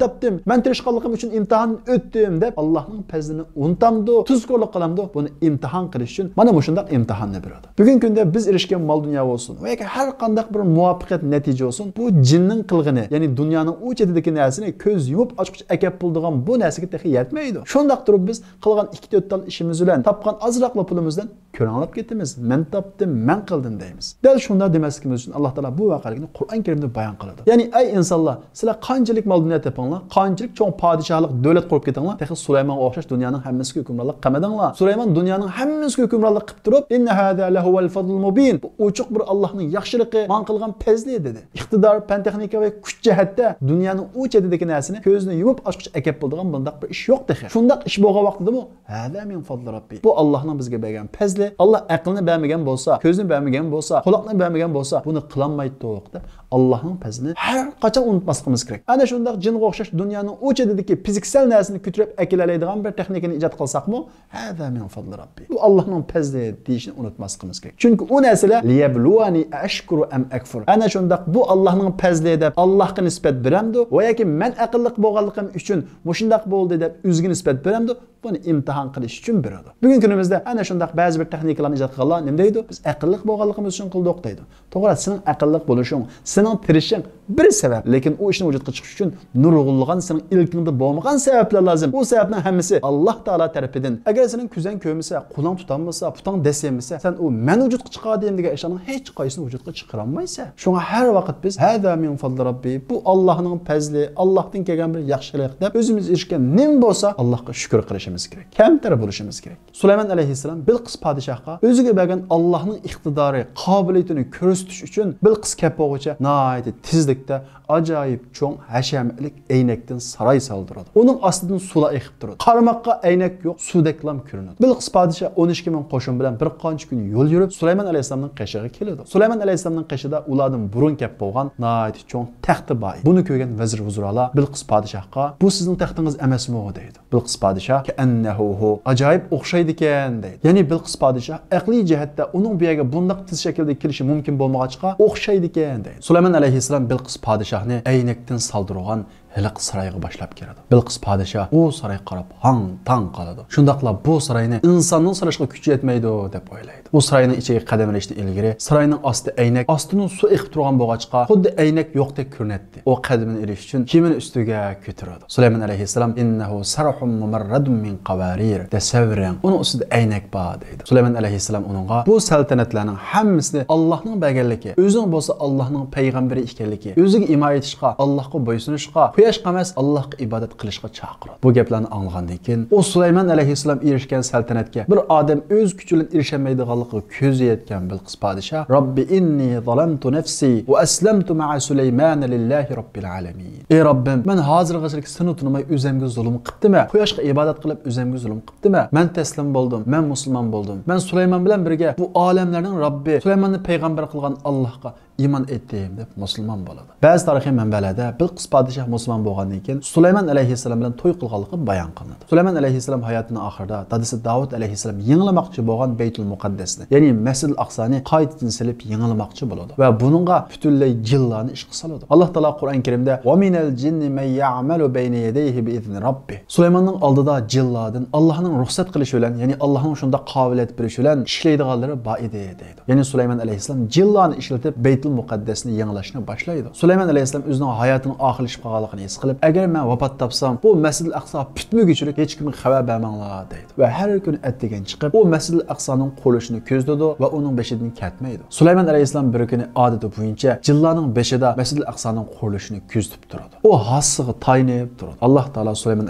تاپتىم، مەن تىرىشقانلىقىم ئۈچۈن ئىمتىھاندىن ئۆتتۈم دەپ ئاللاھنىڭ پەزلىنى ئۇنتامدۇ، تۇزكورلۇق قىلامدۇ، بۇنى ئىمتىھان قىلىش ئۈچۈن مانا مۇشۇنداق ئىمتىھاننى بېرىدۇ. بۈگۈنكى كۈندە بىز ئېرىشكەن مال دۇنيا بولسۇن ۋە ياكى ھەر قانداق بىر مۇۋەپپەقىيەت نەتىجە بولسۇن، بۇ جىننىڭ قىلغىنى، يەنى دۇنيانىڭ ئۇ چېتىدىكى نەرسىنى كۆز يۇمۇپ ئاچقۇچە ئەكەپ بولىدىغان بۇ نەرسىگە تېخى يەتمەيدۇ. شۇنداق تۇرۇپ بىز قىلغان ئىككى تۆت تال ئىشىمىز بىلەن، تاپقان ئازراقلا پۇلىمىز بىلەن كۆرەڭلەپ كېتىمىز. مەن تاپتىم، مەن قىلدىم دەيمىز. دەل شۇنداق دېمەسلىكىمىز ئۈچۈن ئاللا تائالا بۇ ۋەقەلىكنى قۇرئان كەرىمدە بايان قىلىدۇ. يەنى، ئەي ئىنسانلار، سىلەر قانچىلىك مال دۇنيا تېپىڭلار، قانچىلىك چوڭ پادىشاھلىق، دۆلەت قۇرۇپ كېتىڭلار، تېخى سۇلايمانغا ئوخشاش دۇنيانىڭ ھەممىسىگە ھۆكۈمرانلىق قىلمىدىڭلار. سۇلايمان دۇنيانىڭ ھەممىسىگە ھۆكۈمرانلىق قىلىپ تۇرۇپ، ئىننە ھازا لەھۇۋەل فەزلۇل مۇبىن، بۇ ئوچۇق بىر ئاللاھنىڭ ياخشىلىقى، ماڭا قىلغان پەزلى دېدى. ئىقتىدار، پەن تېخنىكا ۋە كۈچ جەھەتتە دۇنيانىڭ ئۇ چېتىدىكى نەرسىنى كۆزىنى يۇمۇپ ئاچقۇچە ئەكەپ بولىدىغان بۇنداق بىر ئىش يوق تېخى. شۇنداق ئىش بولغان ۋاقتىدىمۇ، ھازا مىن فەزلى رەببى، بۇ ئاللاھنىڭ بىزگە بەرگەن پەزلى. ئاللاھ ئەقىلنى بەرمىگەن بولسا، كۆزنى بەرمىگەن بولسا، قۇلاقنى بەرمىگەن بولسا، بۇنى قىلالمايتتۇق دەپ ئاللاھنىڭ پەزلىنى ھەر قاچان ئۇنتۇماسلىقىمىز كېرەك. ئەنە شۇنداق جىنغا ئوخشاش دۇنيانىڭ ئۇ چېتىدىكى فىزىكسەل نەرسىنى كۆتۈرۈپ ئەكېلەلەيدىغان بىر تېخنىكىنى ئىجاد قىلساقمۇ، ھازا مىن فەزلى رەببى، بۇ ئاللاھنىڭ پەزلى دېيىشنى ئۇنتۇماسلىقىمىز كېرەك. چۈنكى ئۇ نەرسىلەر لىيەبلۇۋەنى ئەشكۇرۇ ئەم ئەكفۇر. ئەنە شۇنداق بۇ ئاللاھنىڭ پەزلى دەپ ئاللاھقا نىسبەت بېرەمدۇ ۋە ياكى مەن ئەقىللىق بولغانلىقىم ئۈچۈن مۇشۇنداق بولدى دەپ ئۆزىگە نىسبەت بېرەمدۇ؟ بۇنى ئىمتىھان قىلىش ئۈچۈن بېرىدۇ. بۈگۈنكى كۈنىمىزدە ئەنە شۇنداق بەزى بىر تېخنىكىلارنى ئىجاد قىلغانلار نېمە دەيدۇ؟ بىز ئەقىللىق بولغانلىقىمىز ئۈچۈن قىلدۇق دەيدۇ. توغرا، سېنىڭ ئەقىللىق بولۇشۇڭ، سېنىڭ تىرىشىڭ بىر سەۋەب، لېكىن ئۇ ئىشنى ۋۇجۇدقا چىقىش ئۈچۈن نۇرغۇنلىغان سېنىڭ ئىلكىڭدە بولمىغان سەۋەبلەر لازىم. ئۇ سەۋەبنىڭ ھەممىسى ئاللاھ تائالا تەرىپىدىن. ئەگەر سېنىڭ كۆزۈڭ كۆرمىسە، قولۇڭ تۇتالمىسا، پۇتۇڭ دەسسىيەلمىسە، سەن ئۇ مەن ۋۇجۇدقا چىقاردىم دېگەن ئىشلارنىڭ ھېچقايسىسىنى ۋۇجۇدقا چىقىرالمايسەن. شۇڭا ھەر ۋاقىت بىز ھازا مىن فەزلى رەببى، بۇ ئاللاھنىڭ پەزلى، ئاللاھتىن كەلگەن بىر ياخشىلىق دەپ ئۆزىمىز ئېرىشكەن نېمە بولسا، ئاللاھقا شۈكۈر قىلىشىمىز كېرەك. كەمتەر بولۇشىمىز كېرەك. سۇلايمان ئەلەيھىسسالام بىلقىس پادىشاھقا ئۆزىگە بەرگەن ئاللاھنىڭ ئىقتىدارى، قابىلىيىتىنى كۆرسىتىش ئۈچۈن بىلقىس كەپ بولغۇچە ناھايىتى تېزلىكتە ئاجايىپ چوڭ ھەشەمەتلىك ئەينەكتىن ساراي سالدۇرىدۇ. ئۇنىڭ ئاستىدىن سۇلار ئېقىپ تۇرىدۇ. قارىماققا ئەينەك يوق، سۇدەكلام كۆرۈنىدۇ. بىلقىس پادىشاھ ئون ئىككى مىڭ قوشۇن بىلەن بىر قانچە كۈن يول يۈرۈپ، سۇلايمان ئەلەيھىسسالامنىڭ قېشىغا كېلىدۇ. سۇلايمان ئەلەيھىسسالامنىڭ قېشىدا ئۇلاردىن بۇرۇن كەپ بولغان ناھايىتى چوڭ تەختى بار ئىدى. بۇنى كۆرگەن ۋەزىر ۋۇزرالار بىلقىس پادىشاھقا، بۇ سىزنىڭ تەختىڭىز ئەمەسمۇ؟ دەيدۇ. بىلقىس پادىشاھ، كەئەننەھۇ ھۇ، ئاجايىپ ئوخشايدىكەن، دەيدۇ. يەنى بىلقىس پادىشاھ ئەقلىي جەھەتتە ئۇنىڭ بۇ يەرگە بۇنداق تېز شەكىلدە كېلىشى مۇمكىن بولمىغاچقا، ئوخشايدىكەن، دەيدۇ. سۇلايمان ئەلەيھىسسالام بىلقىس پادىشاھنى ئەينەكتىن سالدۇرغان ھېلىقى سارايغا باشلاپ كىرىدۇ. بىلقىس پادىشاھ ئۇ سارايغا قاراپ ھاڭ-تاڭ قالىدۇ. شۇنداقلا بۇ ساراينى ئىنساننىڭ سالىشقا كۈچى يەتمەيدۇ، دەپ ئويلايدۇ. ئۇ ساراينىڭ ئىچىگە قەدەم ئېلىشتىن ئىلگىرى ساراينىڭ ئاستى ئەينەك، ئاستىدىن سۇ ئېقىپ تۇرغان بولغاچقا، خۇددى ئەينەك يوقتەك كۆرۈنەتتى. ئۇ قەدىمىنى ئېلىش ئۈچۈن كىيىمىنى ئۈستىگە كۆتۈرىدۇ. سۇلايمان ئەلەيھىسسالام، «ئىننەھۇ سەرھۇم مۇمەررەدۇن مىن قەۋارىر»، تەسەۋۋۇرىڭ، ئۇنىڭ ئۈستىدە ئەينەك بار، دەيدۇ. سۇلايمان ئەلەيھىسسالام ئۇنىڭغا، بۇ سەلتەنەتلەرنىڭ ھەممىسىنى ئاللاھنىڭ بەرگەنلىكى، ئۆزۈڭ بولسا ئاللاھنىڭ پەيغەمبىرى ئىكەنلىكى، ئۆزىگە ئىمان ئېيتىشقا، ئاللاھقا بويسۇنۇشقا، قۇياشقا ئەمەس، ئاللاھقا ئىبادەت قىلىشقا چاقىرىدۇ. بۇ گەپلەرنى ئاڭلىغاندىن كېيىن، ئۇ سۇلايمان ئەلەيھىسسالام ئېرىشكەن سەلتەنەتكە بىر ئادەم ئۆز كۈچى بىلەن ئېرىشەلمەيدىغانلىقىغا كۆزى يەتكەن بىلقىس پادىشاھ، «رەببى ئىننى زالەمتۇ نەفسى ۋە ئەسلەمتۇ مەئە سۇلەيمانە لىللاھى رەببىل ئالەمىن.» ئەي رەببىم، مەن ھازىرغىچىلىك سېنى تونۇماي ئۆزەمگە زۇلۇم قىپتىمەن، قۇياشقا ئىبادەت قىلىپ ئۆزەمگە زۇلۇم قىپتىمەن. مەن تەسلىم بولدۇم، مەن مۇسۇلمان بولدۇم. مەن سۇلايمان بىلەن بىرگە بۇ ئالەملەرنىڭ رەببى، سۇلايماننى پەيغەمبەر قىلغان ئاللاھقا ئىمان ئېيتتىم دەپ مۇسۇلمان بولىدۇ. بەزى تارىخىي مەنبەلەردە بىلقىس پادىشاھ مۇسۇلمان بولغاندىن كېيىن سۇلايمان ئەلەيھىسسالام بىلەن توي قىلغانلىقى بايان قىلىنىدۇ. سۇلايمان ئەلەيھىسسالام ھاياتىنىڭ ئاخىرىدا دادىسى داۋۇت ئەلەيھىسسالام يېڭىلىماقچى بولغان بەيتۇل مۇقەددەسنى، يەنى مەسجىدىل ئەقسانى قايتىدىن سېلىپ يېڭىلىماقچى بولىدۇ ۋە بۇنىڭغا پۈتۈنلەي جىنلارنى ئىشقا سالىدۇ. ئاللا تائالا قۇرئان كەرىمدە، «وَمِنَ الْجِنِّ مَن يَعْمَلُ بَيْنَ يَدَيْهِ بِإِذْنِ رَبِّهِ». سۇلايماننىڭ ئالدىدا جىنلاردىن ئاللانىڭ رۇخسەت قىلىشى بىلەن، يەنى ئاللانىڭ شۇنداق قابىلىيەت بېرىشى بىلەن ئىشلەيدىغانلىرى بار ئىدى، دەيدۇ. يەنى سۇلايمان ئەلەيھىسسالام جىنلارنى ئىشلىتىپ بەيتۇل مۇقەددەسنى يېڭىلاشنى باشلايدۇ. سۇلايمان ئەلەيھىسسالام ئۆزىنىڭ ھاياتىنىڭ ئاخىرلىشىپ قالغانلىقىنى ھېس قىلىپ، «ئەگەر مەن ۋاپات تاپسام، بۇ مەسجىدىل ئەقسا پۈتمىگۈچىلىك ھېچكىمگە خەۋەر بەرمەڭلار» دەيدۇ. ۋە ھەر كۈنى ئەتىگەن چىقىپ، بۇ مەسجىدىل ئەقسانىڭ قۇرۇلۇشىنى كۆزىتىدۇ ۋە ئۇنىڭ بېشىدىن كەتمەيدۇ. سۇلايمان ئەلەيھىسسالام بىر كۈنى ئادىتى بويىچە جىنلارنىڭ بېشىدا مەسجىدىل ئەقسانىڭ قۇرۇلۇشىنى كۆزىتىپ تۇرىدۇ. ئۇ ھاسىسىغا تايىنىپ تۇرىدۇ. ئاللا تائالا سۇلايمان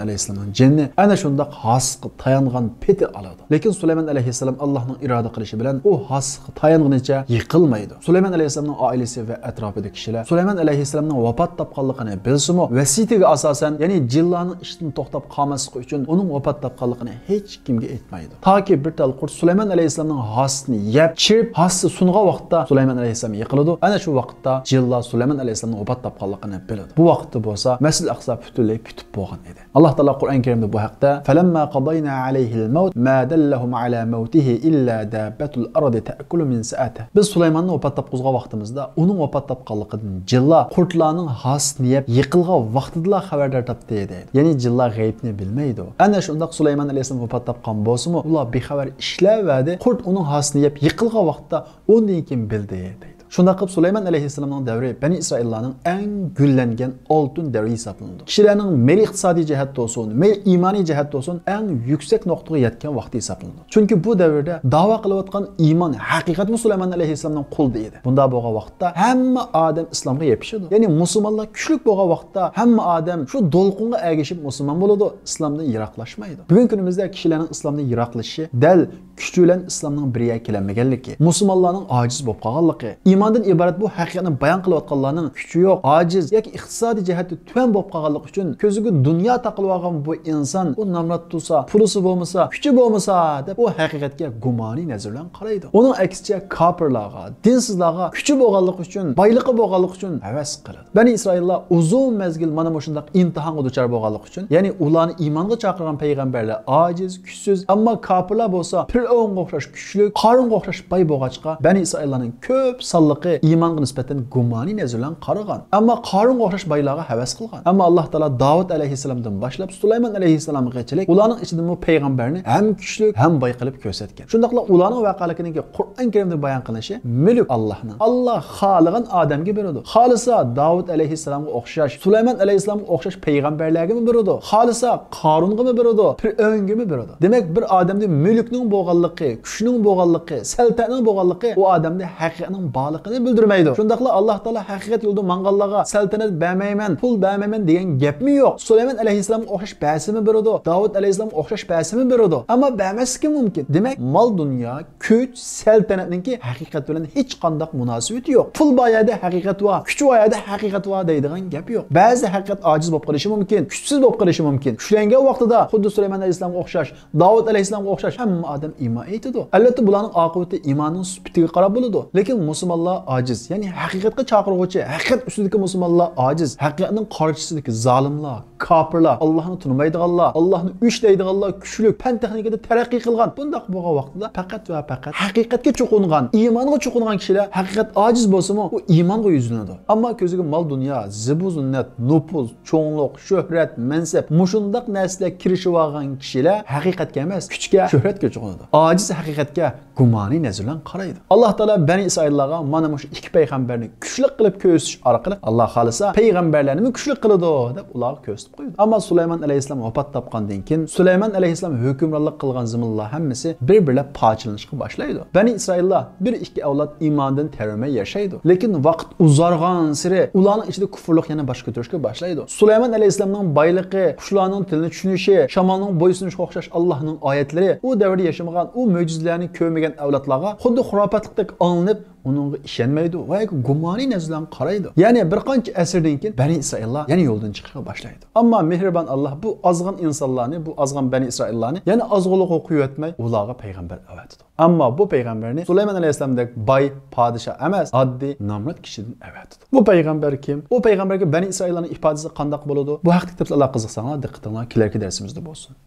ئەلەيھىسسالامنىڭ جېنىنى ئەنە شۇنداق ھاسىسىغا تايانغان پېتى ئالىدۇ. لېكىن سۇلايمان ئەلەيھىسسالام ئاللانىڭ ئىرادە قىلىشى بىلەن ئۇ ھاسىسىغا تايانغىنىچە يىقىلمايدۇ. سۇلايمان ئەلەيھىسسالامنىڭ ئائىلىسى ۋە ئەتراپىدىكى كىشىلەر سۇلايمان ئەلەيھىسسالامنىڭ ۋاپات تاپقانلىقىنى بىلسىمۇ، ۋەسىيىتىگە ئاساسەن، يەنى جىنلارنىڭ ئىشتىن توختاپ قالماسلىقى ئۈچۈن ئۇنىڭ ۋاپات تاپقانلىقىنى ھېچ كىمگە ئېيتمايدۇ. تاكى بىر تال قۇرت سۇلايمان ئەلەيھىسسالامنىڭ ھاسىسىنى يەپ، چىرىپ، ھاسىسى سۇنغان ۋاقىتتا سۇلايمان ئەلەيھىسسالام يىقىلىدۇ. ئەنە شۇ ۋاقىتتا جىنلار سۇلايمان ئەلەيھىسسالامنىڭ ۋاپات تاپقانلىقىنى بىلىدۇ. بۇ ۋاقىتتا بولسا مەسجىدىل ئەقسا پۈتۈنلەي پۈتۈپ بولغان ئىدى. ئاللا تائالا قۇرئان كەرىمدە بۇ ھەقتە، «فَلَمَّا قَضَيْنَا عَلَيْهِ الْمَوْتَ مَا دَلَّهُمْ عَلَى مَوْتِهِ إِلَّا دَابَّةُ الْأَرْضِ تَأْكُلُ مِنْ سَأَتِهِ». بىز سۇلايماننى ۋاپات تاپقۇزغان ۋاقتىمىزدا ئۇنىڭ ۋاپات تاپقانلىقىدىن جىنلار قۇرتلارنىڭ ھاسىسىنى يەپ يىقىلغان ۋاقتىدىلا خەۋەردار تاپتى، دەيدۇ. يەنى جىنلار غەيىبنى بىلمەيدۇ. ئەنە شۇنداق سۇلايمان ئەلەيھىسسالام ۋاپات تاپقان بولسىمۇ، ئۇلار بىخەۋەر ئىشلەۋەردى. قۇرت ئۇنىڭ ھاسىسىنى يەپ يىقىلغان ۋاقىتتا ئۇندىن كېيىن بىلدى، دەيدۇ. شۇنداق قىلىپ سۇلايمان ئەلەيھىسسالامنىڭ دەۋرى بەنى ئىسرائىللارنىڭ ئەڭ گۈللەنگەن ئالتۇن دەۋرى ھېسابلىنىدۇ. كىشىلەرنىڭ مەيلى ئىقتىسادىي جەھەتتە بولسۇن، مەيلى ئىمانىي جەھەتتە بولسۇن، ئەڭ يۈكسەك نۇقتىغا يەتكەن ۋاقتى ھېسابلىنىدۇ. چۈنكى بۇ دەۋردە داۋا قىلىۋاتقان ئىمان ھەقىقەتمۇ سۇلايمان ئەلەيھىسسالامنىڭ قولىدا ئىدى. بۇنداق بولغان ۋاقىتتا ھەممە ئادەم ئىسلامغا يېپىشىدۇ. يەنى مۇسۇلمانلار كۈچلۈك بولغان ۋاقىتتا ھەممە ئادەم شۇ دولقۇنغا ئەگىشىپ مۇسۇلمان بولىدۇ، ئىسلامدىن يىراقلاشمايدۇ. بۈگۈنكى كۈنىمىزدە كىشىلەرنىڭ ئىسلامدىن يىراقلىشىشى دەل كۈچى بىلەن ئىسلامنىڭ بىر يەرگە كېلەلمىگەنلىكى، مۇسۇلمانلارنىڭ ئاجىز بولۇپ قالغانلىقى، ئىماندىن ئىبارەت بۇ ھەقىقەتنى بايان قىلىۋاتقانلارنىڭ كۈچى يوق، ئاجىز ياكى ئىقتىسادىي جەھەتتە تۆۋەن بولۇپ قالغانلىقى ئۈچۈن كۆزىگە دۇنيا تاقىلىۋالغان بۇ ئىنسان، ئۇ نامرات تۇرسا، پۇلىسى بولمىسا، كۈچى بولمىسا دەپ، ئۇ ھەقىقەتكە گۇمانىي نەزەر بىلەن قارايدۇ. ئۇنىڭ ئەكسىچە كاپىرلارغا، دىنسىزلارغا كۈچى بولغانلىقى ئۈچۈن، بايلىقى بولغانلىقى ئۈچۈن ھەۋەس قىلىدۇ. بەنى ئىسرائىللار ئۇزۇن مەزگىل مانا مۇشۇنداق ئىمتىھانغا دۇچار بولغانلىقى ئۈچۈن، يەنى ئۇلارنى ئىمانغا چاقىرغان پەيغەمبەرلەر ئاجىز، كۈچسىز، ئەمما كاپىرلار بولسا پىرئەۋنگە ئوخشاش كۈچلۈك، قارۇنغا ئوخشاش باي بولغاچقا، بەنى ئىسرائىللارنىڭ كۆپ سانلىقى ئىمانغا نىسبەتەن گۇمانىي نەزەر بىلەن قارىغان. ئەمما قارۇنغا ئوخشاش بايلارغا ھەۋەس قىلغان. ئەمما ئاللا تائالا داۋۇت ئەلەيھىسسالامدىن باشلاپ سۇلايمان ئەلەيھىسسالامغىچىلىك ئۇلارنىڭ ئىچىدىنمۇ پەيغەمبەرنى ھەم كۈچلۈك، ھەم باي قىلىپ كۆرسەتكەن. شۇنداقلا ئۇلارنىڭ ۋەقەلىكىنىڭكى قۇرئان كەرىمدە بايان قىلىنىشى مۈلۈك ئاللاھنىڭ. ئاللا خالىغان ئادەمگە بېرىدۇ. خالىسا داۋۇت ئەلەيھىسسالامغا ئوخشاش، سۇلايمان ئەلەيھىسسالامغا ئوخشاش پەيغەمبەرلەرگىمۇ بېرىدۇ. خالىسا قارۇنغىمۇ بېرىدۇ، پىرئەۋنگىمۇ بېرىدۇ. دېمەك، بىر ئادەمدە مۈلۈكنىڭ بولغانلىقى، كۈچنىڭ بولغانلىقى، سەلتەنەتنىڭ بولغانلىقى ئۇ ئادەمدە ھەقىقەتنىڭ بارلىقىنى بىلدۈرمەيدۇ. شۇنداقلا ئاللا تائالا ھەقىقەت يولىدا ماڭغانلارغا سەلتەنەت بەرمەيمەن، پۇل بەرمەيمەن دېگەن گەپمۇ يوق. سۇلايمان ئەلەيھىسسالامغا ئوخشاش بەرسىمۇ بېرىدۇ، داۋۇت ئەلەيھىسسالامغا ئوخشاش بەرسىمۇ بېرىدۇ. ئەمما بەرمەسلىكى مۇمكىن. دېمەك، مال دۇنيا، كۈچ، سەلتەنەتنىڭكى ھەقىقەت بىلەن ھېچقانداق مۇناسىۋىتى يوق. پۇل بار يەردە ھەقىقەت بار، كۈچ بار يەردە ھەقىقەت بار دەيدىغان گەپ يوق. بەزىدە ھەقىقەت ئاجىز بولۇپ قېلىشى مۇمكىن، كۈچسىز بولۇپ قېلىشى مۇمكىن. كۈچلەنگەن ۋاقتىدا خۇددى سۇلايمان ئەلەيھىسسالامغا ئوخشاش، داۋۇت ئەلەيھىسسالامغا ئوخشاش ھەممە ئادەم ئىمان ئېيتىدۇ. ئەلۋەتتە، بۇلارنىڭ ئاقىۋىتى ئىماننىڭ سۈپىتىگە قاراپ بولىدۇ. لېكىن مۇسۇلمانلار ئاجىز، يەنى ھەقىقەتكە چاقىرغۇچى، ھەقىقەت ئۈستىدىكى مۇسۇلمانلار ئاجىز، ھەقىقەتنىڭ قارشىسىدىكى زالىملار، كاپىرلار، ئاللاھنى تونۇمايدىغانلار، ئاللاھنى ئۆچ دەيدىغانلار، كۈچلۈك، پەن تېخنىكىدا تەرەققىي قىلغان، بۇنداق بولغان ۋاقتىدا پەقەت ۋە پەقەت ھەقىقەتكە چوقۇنغان، ئىمانغا چوقۇنغان كىشىلەر، ھەقىقەت ئاجىز بولسىمۇ، ئۇ ئىمانغا يۈزلىنىدۇ. ئەمما كۆزىگە مال دۇنيا، زىبۇ زىننەت، نوپۇز، چوڭلۇق، شۆھرەت، مەنسەپ، مۇشۇنداق نەرسىلەر كىرىشىۋالغان كىشىلەر ھەقىقەتكە ئەمەس، كۈچكە، شۆھرەتكە چوقۇنىدۇ. ئاجىز ھەقىقەتكە گۇمانىي نەزەر بىلەن قارايدۇ. ئاللا تائالا بەنى ئىسرائىللارغا مانا مۇشۇ ئىككى پەيغەمبەرنى كۈچلۈك قىلىپ كۆرسىتىش ئارقىلىق، ئاللا خالىسا پەيغەمبەرلەرنىمۇ كۈچلۈك قىلىدۇ، دەپ ئۇلارغا كۆرسىتىپ قويدى. ئەمما سۇلايمان ئەلەيھىسسالام ۋاپات تاپقاندىن كېيىن، سۇلايمان ئەلەيھىسسالام ھۆكۈمرانلىق قىلغان زېمىنلار ھەممىسى بىر-بىرلەپ پارچىلىنىشقا باشلايدۇ. بەنى ئىسرائىللار بىر-ئىككى ئەۋلاد ئىماندىن تەۋرىمەي ياشايدۇ. لېكىن ۋاقىت ئۇزارغانسېرى ئۇلارنىڭ ئىچىدە كۇفرلۇق يەنە باش كۆتۈرۈشكە باشلايدۇ. سۇلايمان ئەلەيھىسسالامنىڭ بايلىقى، قۇشلارنىڭ تىلىنى چۈشىنىشى، شامالنىڭ بويسۇنۇشىغا ئوخشاش ئاللاھنىڭ ئايەتلىرى، ئۇ دەۋردە ياشىمىغان، ئۇ مۆجىزىلەرنى كۆرمىگەن ئەۋلادلارغا خۇددى خۇراپاتلىقتەك ئاڭلىنىپ، ئۇنىڭغا ئىشەنمەيدۇ ۋە گۇمانىي نەزەر بىلەن قارايدۇ. يەنى بىر قانچە ئەسىردىن كېيىن بەنى ئىسرائىللار يەنە يولدىن چىقىشقا باشلايدۇ. ئەمما مېھرىبان ئاللاھ بۇ ئازغان ئىنسانلارنى، بۇ ئازغان بەنى ئىسرائىللارنى يەنە ئازغۇنلۇققا قويۇۋەتمەي، ئۇلارغا پەيغەمبەر ئەۋەتىدۇ. ئەمما بۇ پەيغەمبەرنى سۇلايمان ئەلەيھىسسالامدەك باي پادىشاھ ئەمەس، ئاددىي نامرات كىشىدىن ئەۋەتىدۇ. بۇ پەيغەمبەر كىم؟ ئۇ پەيغەمبەرگە بەنى ئىسرائىللارنىڭ ئىپادىسى قانداق بولىدۇ؟ بۇ ھەقتىكى تەپسىلاتلارغا قىزىقساڭلار، دىققىتىڭلار كېلەركى دەرسىمىزدە بولسۇن.